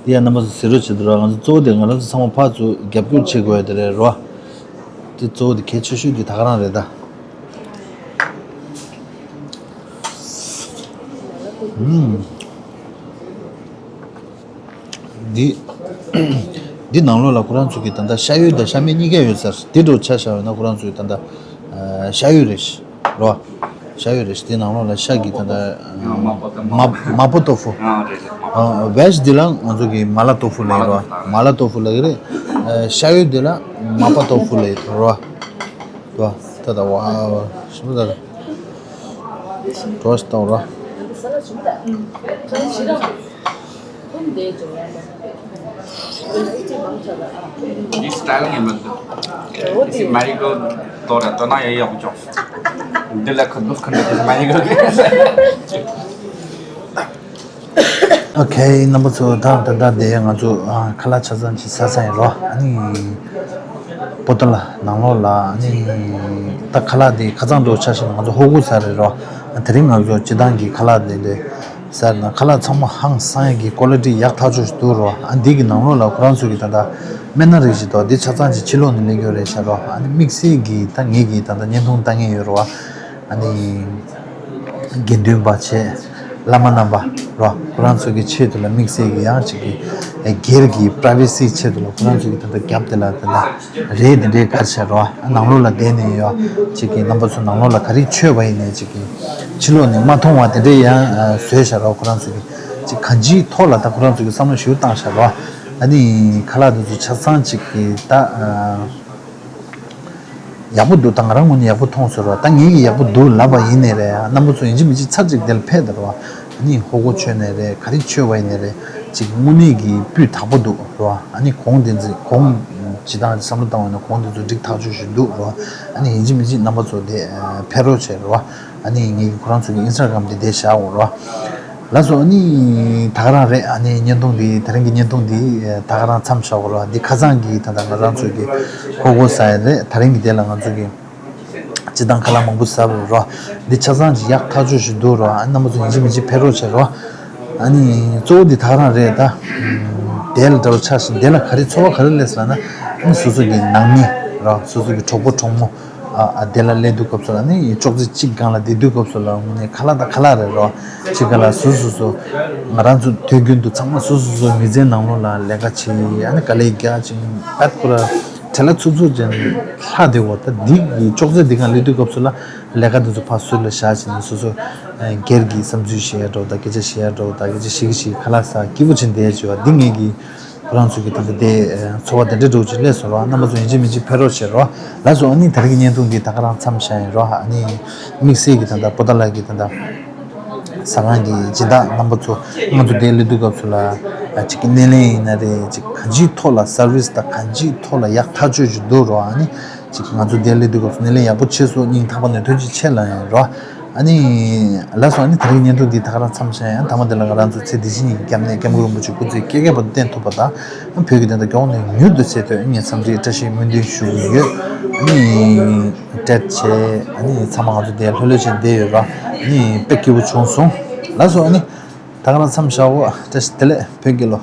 འདི་ཡང་རྣམ་པ་ཚོ་གཟིགས་རོགས་བྱེད་དུ་རོ། ང་ཚོ་གཙོ་བོ་དེ་ང་རང་ཚོ་ཚང་མ་ཕར་ཚུར་རྒྱབ་སྐྱོར་བྱེད་དགོས་ཡ་དེ་རེད་རོ། འདི་གཙོ་བོ་དེ་གལ་ཆེ་ཤོས་འདི་ད་ག་རང་རེད་ད། ཨུམ། འདི། འདི་ནང་ལོགས་ལ་ཁོ་རང་ཚོ་གི་ད་ལྟ་ཤ་ཡོད་དང་ཤ་མེད་གཉིས་ཀ་ཡོད་ཟེར། འདི་འདྲ་ཆ་བཞག་ཡོད་ན་ཁོ་རང་ཚོ་གི་ད་ལྟ་ཨ་ཤ་ཡོད་རེད་རོ། ཤ་ཡོད་རེད། འདི་ནང་ལོགས་ལ་ཤ་གི་ད་ལྟ་ཨ་མ་པོ་ཏོ་ཧྥུ། ཨ་རེད་རེད། མ་པོ་ཨ་ཝེ་ཇི་འདི་ལ་ང་ཚོ་གི་མ་ལ་ཏོ་ཧྥུ་ལབ་ཡོད་རོ། མ་ལ་ཏོ་ཧྥུ་ལབ་ཀྱི་རེད། ཨ་ཤ་ཡོད་འདི་ལ་མ་པོ་ཏོ་ཧྥུ་ལབ་ཡོད་རོ། ད་ད་ད་ཝའོ། ཞིམ་པོ་ད། འགྲོ་ཞིག་གཏོང་རོགས། འདི་སི་ཊའིལ་ངན་པ་འདུག་འདི་མ་རི་གོལ་ཌི་དོ་ར་དོ་ན་ཡ་ཡག་པོ་བྱུང་། འདི་ལ་ཁ་འདུག་ཁ་འདུག་འདི་མ་རི་གོལ་ཌི། ཨོ་ཁེ། རྣམ་པ་ཚོ་ད་ད་ལྟ་དེ་ང་ཚོ་ཨ་ཁ་ལག་ཆ་ཚང་ཅིག་ཟ་ས་ཡིན་རོ། ཨ་ནི་པོ་ཏ་ལ་ནང་ལོགས་ལ་ཨ་ནི་ད་ཁ་ལག་དེ་ཁ་ཚང་འགྲོ་ཆ་ཞིག་ང་ཚོ་ཧོ་གུ་ཟ་རེད་རོ། དེ་རིང་ང་ཚོ་སྤྱི་བཏང་གི་ཁ་ལག་དེ་ལས་ཟ་རེད་ན། ཁ་ལག་ཚང་མ་ཧང་སང་ཡ་གི་ཀོ་ལི་ཊི་ཡག་ཐག་ཆོད་ཞིག་འདུག་རོ། ཨ་འདི་གི་ནང་ལོགས་ལ་ཁོ་རང་ཚོ་གི་ད་ལྟ་སྨན་སྣ་རིགས་ཤིག་འདུག་འདི་ཆ་ཚང་ཅིག་ཕྱི་ལོགས་ནས་ལེན་རྒྱུ་རེད་ཤག་རོ། ཨ་ནི་དམིགས་བསལ་གྱི་ད་ངེད་ཀྱི་ད་ལྟ་བརྙན་ཐུང་ལྟ་མཁན་ཡོད་རོ། ཨ་ནི་དགེ་འདུན་པ་བྱས། བླ་མ་རྣམ་པ་རོ། ཁོ་རང་ཚོ་གི་ཆེད་དུ་ལ་དམིགས་བསལ་གྱི་ཡང་ཅིག་གི་སྒེར་གྱི་པ་རའི་ཝེ་སི་ཆེད་དུ་ལ་ཁོ་རང་ཚོ་གི་ད་ལྟ་རྒྱབ་དེ་ལ་ད་ལྟ་རེད། དེ་འདྲའི་གར་བྱས་རོ། ནང་ལོགས་ལ་བསྡད་ནས་ཡོད་ཅིག་གི་རྣམ་པ་ཚོ་ནང་ལོགས་ལ་ག་རེ་མཆོད་པ་ཡིན་ནའི་ཅིག་གི་ཕྱི་ལོགས་ནས་མ་མཐོང་བ་དེ་འདྲའི་ཡང་བཟོས་བཞག་རོ། ཁོ་རང་ཚོ་གི་ཅིག་གང་ཅིའི་ཐོག་ལ་ད་ཁོ་རང་ཚོ་གི་བསམ་བློ་ཞེ་པོ་བཏང་བཞག་རོ། ཨ་ནི་ཁ་ལག་དེ་ཚོ་ཆ་ཚང་ཅིག་གི་ད། ཡག་པོ་འདུག་ད་ང་རང་ངོས་ནས་ཡག་པོ་མཐོང་སོང་ར། ད་ངེད་ཀྱིས་ཡག་པོ་འདུག་ལབ་པ་ཡིན་ནའི་རེད། རྣམ་པ་ཚོ་ཡིན་གཅིག་མིན་གཅིག་ཚར་གཅིག་དེ་ལ་ཕེབས་དང་ར། ཨ་ནི་ཧོ་གོ་མཆོད་ནའི་རེད། ག་རེ་མཆོད་པ་ཡིན་ནའི་རེད། ཅིག་དངོས་གནས་ཀྱི་སྤུས་དག་པོ་འདུག་ར། ཨ་ནི་གོང་དེ་ཚོ་གོང་ཇི་ལྟར་བསམ་བློ་བཏང་བ་ཡིན་ན་གོང་དེ་ཚོ་འགྲིག་ཐག་ཆོད་ཞིག་འདུག་ར། ཨ་ནི་ཡིན་གཅིག་མིན་གཅིག་རྣམ་པ་ཚོ་དེ་ཕེབས་རོགས་བྱེད་ར། ཨ་ནི་ངེད་ཀྱི་ཁོ་རང་ཚོ་གི་ཨིན་སི་ཊ་གྷ་རམ་དེ་དེ་བཞག་འོ་ར། ལགས་སོ། ཨ་ནི་ད་ག་རང་རེད། ཨ་ནི་བརྙན་ཐུང་འདི་དེ་རིང་གི་བརྙན་ཐུང་འདི་ད་ག་རང་མཚམས་བཞག་གོ་ར། འདི་ཁ་སང་གི་ད་ལྟ་ང་རང་ཚོ་གི་ཧོ་གོ་ཟ་ཡ་རེད། དེ་རིང་གི་དེ་ལ་ང་ཚོ་གི་སྤྱི་བཏང་ཁ་ལག་མང་པོ་ཟ་བ་ར། འདི་ཆ་ཚང་ཅིག་ཡག་ཐག་ཆོད་ཞིག་འདུག་ར། ཨ་ནི་རྣམ་པ་ཚོ་ཡིན་གཅིག་མིན་གཅིག་ཕེབས་རོགས་བྱེད་ར། ཨ་ནི་གཙོ་བོ་འདི་ད་ག་རང་རེད་ད། དེ་ལ་འདྲ་བོ་ཆགས་ཤིང་། དེ་ལ་ག་རེ་ཚོར་བ་ག་རེ་སླེབས་ལབ་ན། ཨ་ནི་སོ་སོ་གི་ནང་མི་ར། སོ་སོ་གི་གྲོགས་པོ་གྲོགས་མོ། ཨ་ཨ་དེ་ལ་སླེབས་དུས་སྐབས་སུ་ལ་ནི་ཅོག་ཙེ་གཅིག་སྒང་ལ་བསྡད་དུས་སྐབས་སུ་ལ་དངོས་གནས་ཁ་ལག་དང་ཁ་ལག་རེད་རོ། གཅིག་སྒང་ལ་སོ་སོ་སོ། ང་རང་ཚོ་དུས་རྒྱུན་དུ་ཚང་མ་སོ་སོ་སོ་མི་ཚེའི་ནང་ལོགས་ལ་ལས་ཀ་བྱེད། ཨ་ནི་དཀའ་ལས་རྒྱག་ཅིང་བད་ཁོ་ར་བྲེལ་བ་ཚུབ་ཚུབ་ཅན་ལྷག་བསྡད་འོ། ད་འདི་གི་ཅོག་ཙེ་འདི་སྒང་སླེབས་དུས་སྐབས་སུ་ལ་ལས་ཀ་འདི་ཚོ་ཕར་ཟུར་ལ་བཞག་བྱས་ནས་སོ་སོ་སྒེར་གྱི་བསམ་ཚུལ་བཤད་ཡ་འདྲ་བོ་དང་སྐད་ཆ་བཤད་ཡ་འདྲ་བོ་དང་སྐད་ཆ་བཤད་ཀྱི་བཤད་ཀྱི་ཁ་ལག་ཟ་སྐྱིད་པོ་བྱས་བསྡད་ཡ་བྱེད་པ་འདི་ངེད་ཀྱི་ཁོ་རང་ཚོ་གི་ད་ལྟ་དེ་ཚོར་བ་དེ་འདྲ་འདྲ་བོ་ཅིག་སླེབས་སོང་ར། རྣམ་པ་ཚོ་ཡིན་གཅིག་མིན་གཅིག་ཕེབས་རོགས་བྱེད་རོགས། ལགས་སོ། ཨ་ནི་དེ་རིང་གི་བརྙན་ཐུང་འདི་ད་ག་རང་མཚམས་བཞག་ཡིན་རོགས། ཨ་ནི་དམིགས་བསལ་གྱི་ད་ལྟ་པོ་ཏཱ་ལ་གི་ད་ལྟ་ཟ་ཁང་གི་སྦྱིན་བདག་རྣམ་པ་ཚོ་ང་ཚོ་དེ་སླེབས་དུས་སྐབས་སུ་ལ་ཅིག་གི་སྣེ་ལེན་ཡིན་ན་རེད། ཅིག་གང་ཅིའི་ཐོག་ལ་སར་བིས་དང་གང་ཅིའི་ཐོག་ལ་ཡག་ཐག་ཆོད་ཅིག་འདུག་རོགས། ཨ་ནི་ཅིག་ང་ཚོ་དེ་སླེབས་དུས་སྐབས་སུ་སྣེ་ལེན་ཡག་པོ་བྱས་སོང་། སྙིང་ཐག་པ་ནས་ཐུགས་རྗེ་ཆེ་ལབ་ཡིན་རོགས། ཨ་ནི་ལགས་སོ། ཨ་ནི་དེ་རིང་བརྙན་ཐུང་འདི་ད་ག་རང་མཚམས་བཞག་ཡིན། མཐའ་མ་དེ་ལ་ང་རང་ཚོ་ཚེ་འདི་ཕྱི་གཉིས་ཀྱི་སྐྱབས་གནས་སྐྱབས་མགོན་རིན་པོ་ཆེ་སྐུ་ཚེ་བསྐལ་བརྒྱའི་བར་དུ་བརྟན་ཐུབ་པ་དང་། བོད་ཀྱི་བདེན་མཐའ་མགྱོགས་ནས་མྱུར་དུ་གསལ་ཐུབ་ངས་འཚམས་འདྲིའི་བཀྲ་ཤིས་སྨོན་འདུན་ཞུ་གི་ཡོད། ཨ་ནི་བཀྲ་ཤིས་བདེ་ལེགས། ཨ་ནི་ཚང་མ་ང་ཚོ་འདིར་ལྷོད་ལྷོད་བྱས་བསྡད་ཡོད་ར། ཨ་ནི་དཔེ་སྐྱིད་པོ་བྱུང་སོང་། ལགས་སོ། ཨ་ནི་ད་ག་རང་མཚམས་བཞག་འོ། བཀྲ་ཤིས་བདེ་ལེགས། བོད་རྒྱལ་ལོ།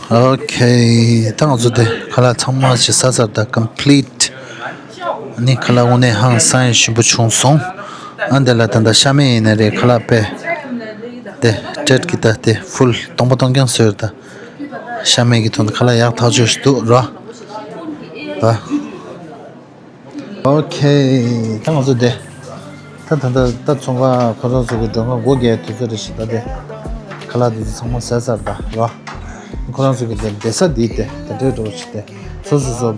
ཨོ་ཁེ། ད་ང་ཚོ་དེ་ཁ་ལག་ཚང་མ་ཞིག་ཟ་ཚར། ད་ཀམ་པི་ལིཊ། ཨ་ནི་ཁ་ལག་དངོས་གནས་ཧང་སང་ཞིམ་པོ་བྱུང་སོང་། ཨ་འདི་ལ་ད་ལྟ་ཤ་མེད་ཡིན་ན་རེད། ཁ་ལག་དཔེ་དེ་སྤྲད་ཀྱི་ད་དེ་ཧྥུལ་སྟོང་པ་སྟོང་རྐྱང་བཟོས་ད། ཤ་མེད་ཀྱི་དོན་དུ་ཁ་ལག་ཡག་ཐག་ཆོད་ཞིག་འདུག་ར། ཨ། ཨོ་ཁེ། ད་ང་ཚོ་དེ། ད་ད་ད་ད་ཚོང་ཁང་ཁོ་ཚོ་ཚོ་གི་མགྲོན་ཁང་སྒོ་རྒྱག་དུས་ཚོད་རེད་ཤག་ད་དེ། ཁ་ལག་དེ་ཚོ་ཚང་མ་ཟས་ཚར་ད་ར། ཁོ་རང་ཚོ་གི་དེ་བསྡད་ས་དེ་དེ་དེ་འདྲའི་འགྲོ་ཞིག་དེ། སོ་སོ་སོ།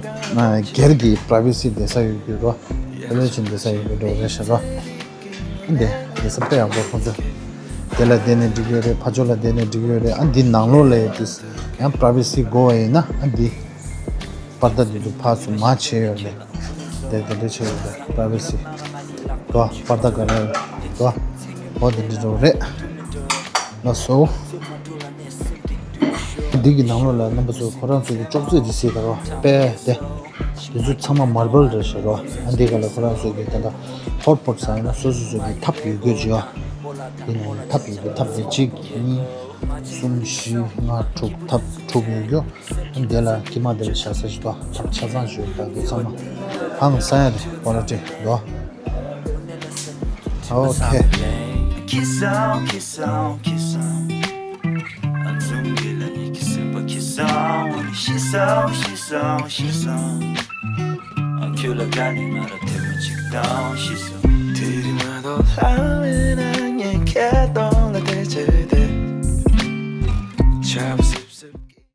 སྒེར་གྱི་པ་རའི་ཝེ་སི་བསྡད་ས་ཡོད་རྒྱུ་ར། ཨ་ལས་ཅིག་བསྡད་ས་ཡོད་རྒྱུ་འགྲོ་རེད་ཤག་ར། འདི་བསྡད་ས་དཔེ་ཡག་པོ་ཁོང་ཚོ། དེ་ལ་བསྡད་ནས་འགྲིག་ཡོད་རེད། ཕར་ཕྱོགས་ལ་བསྡད་ནས་འགྲིག་ཡོད་རེད། ཨ་འདི་ནང་ལོགས་ལ་ཡོད་དུས་ཡང་པ་རའི་ཝེ་སི་དགོས་པ་ཡིན་ན་ཨ་འདི། པར་ད་འདི་ཚོ་ཕར་ཚུར་མར་བྱས་ཡོད་རེད། དེ་དེ་འདྲ་བྱས་ཡོད་རེད། པ་རའི་ཝེ་སི། དོ། པར་ད་ག་རེ་རེད། དོ། འོ་དེ་འདྲ་འགྲོ་རེད། ལགས་སོ། འདི་གི་ནང་ལོགས་ལ་རྣམ་པ་ཚོ་ཁོ་རང་ཚོ་གི་ཅོག་ཙེ་འདི་ཟེར་ག་རོ། དཔེ་དེ། དེ་ཚོ་ཚང་མ་མར་བལ་རེད་ཤག་རོ། ཨ་འདི་ག་ལ་ཁོ་རང་ཚོ་གི་ད་ལྟ་ཧོཊ་པོཊ་ཟེར་ཡིན་ན་སོ་སོ་སོ་གི་ཐབ་ཡོད་དགོས་ཅི་ཡོད། དེ་ནས་ཐབ་ཡོད་དགོས། ཐབ་དེ་གཅིག་གཉིས་གསུམ་བཞི་ལྔ་དྲུག་ཐབ་དྲུག་ཡོད་རྒྱུ། ཨ་འདི་ལ་ཀི་མ་དེ་ལ་བཞག་ས་ཞིག་འདུག་ཐབ་ཆ་ཚང་ཞིག་ཡོད། ད་དེ་ཚང་མ་ཧང་སང་ཡ་དེ་པོ་ལ་ཏྲེ་འདུག་ཨོ་ཁེ།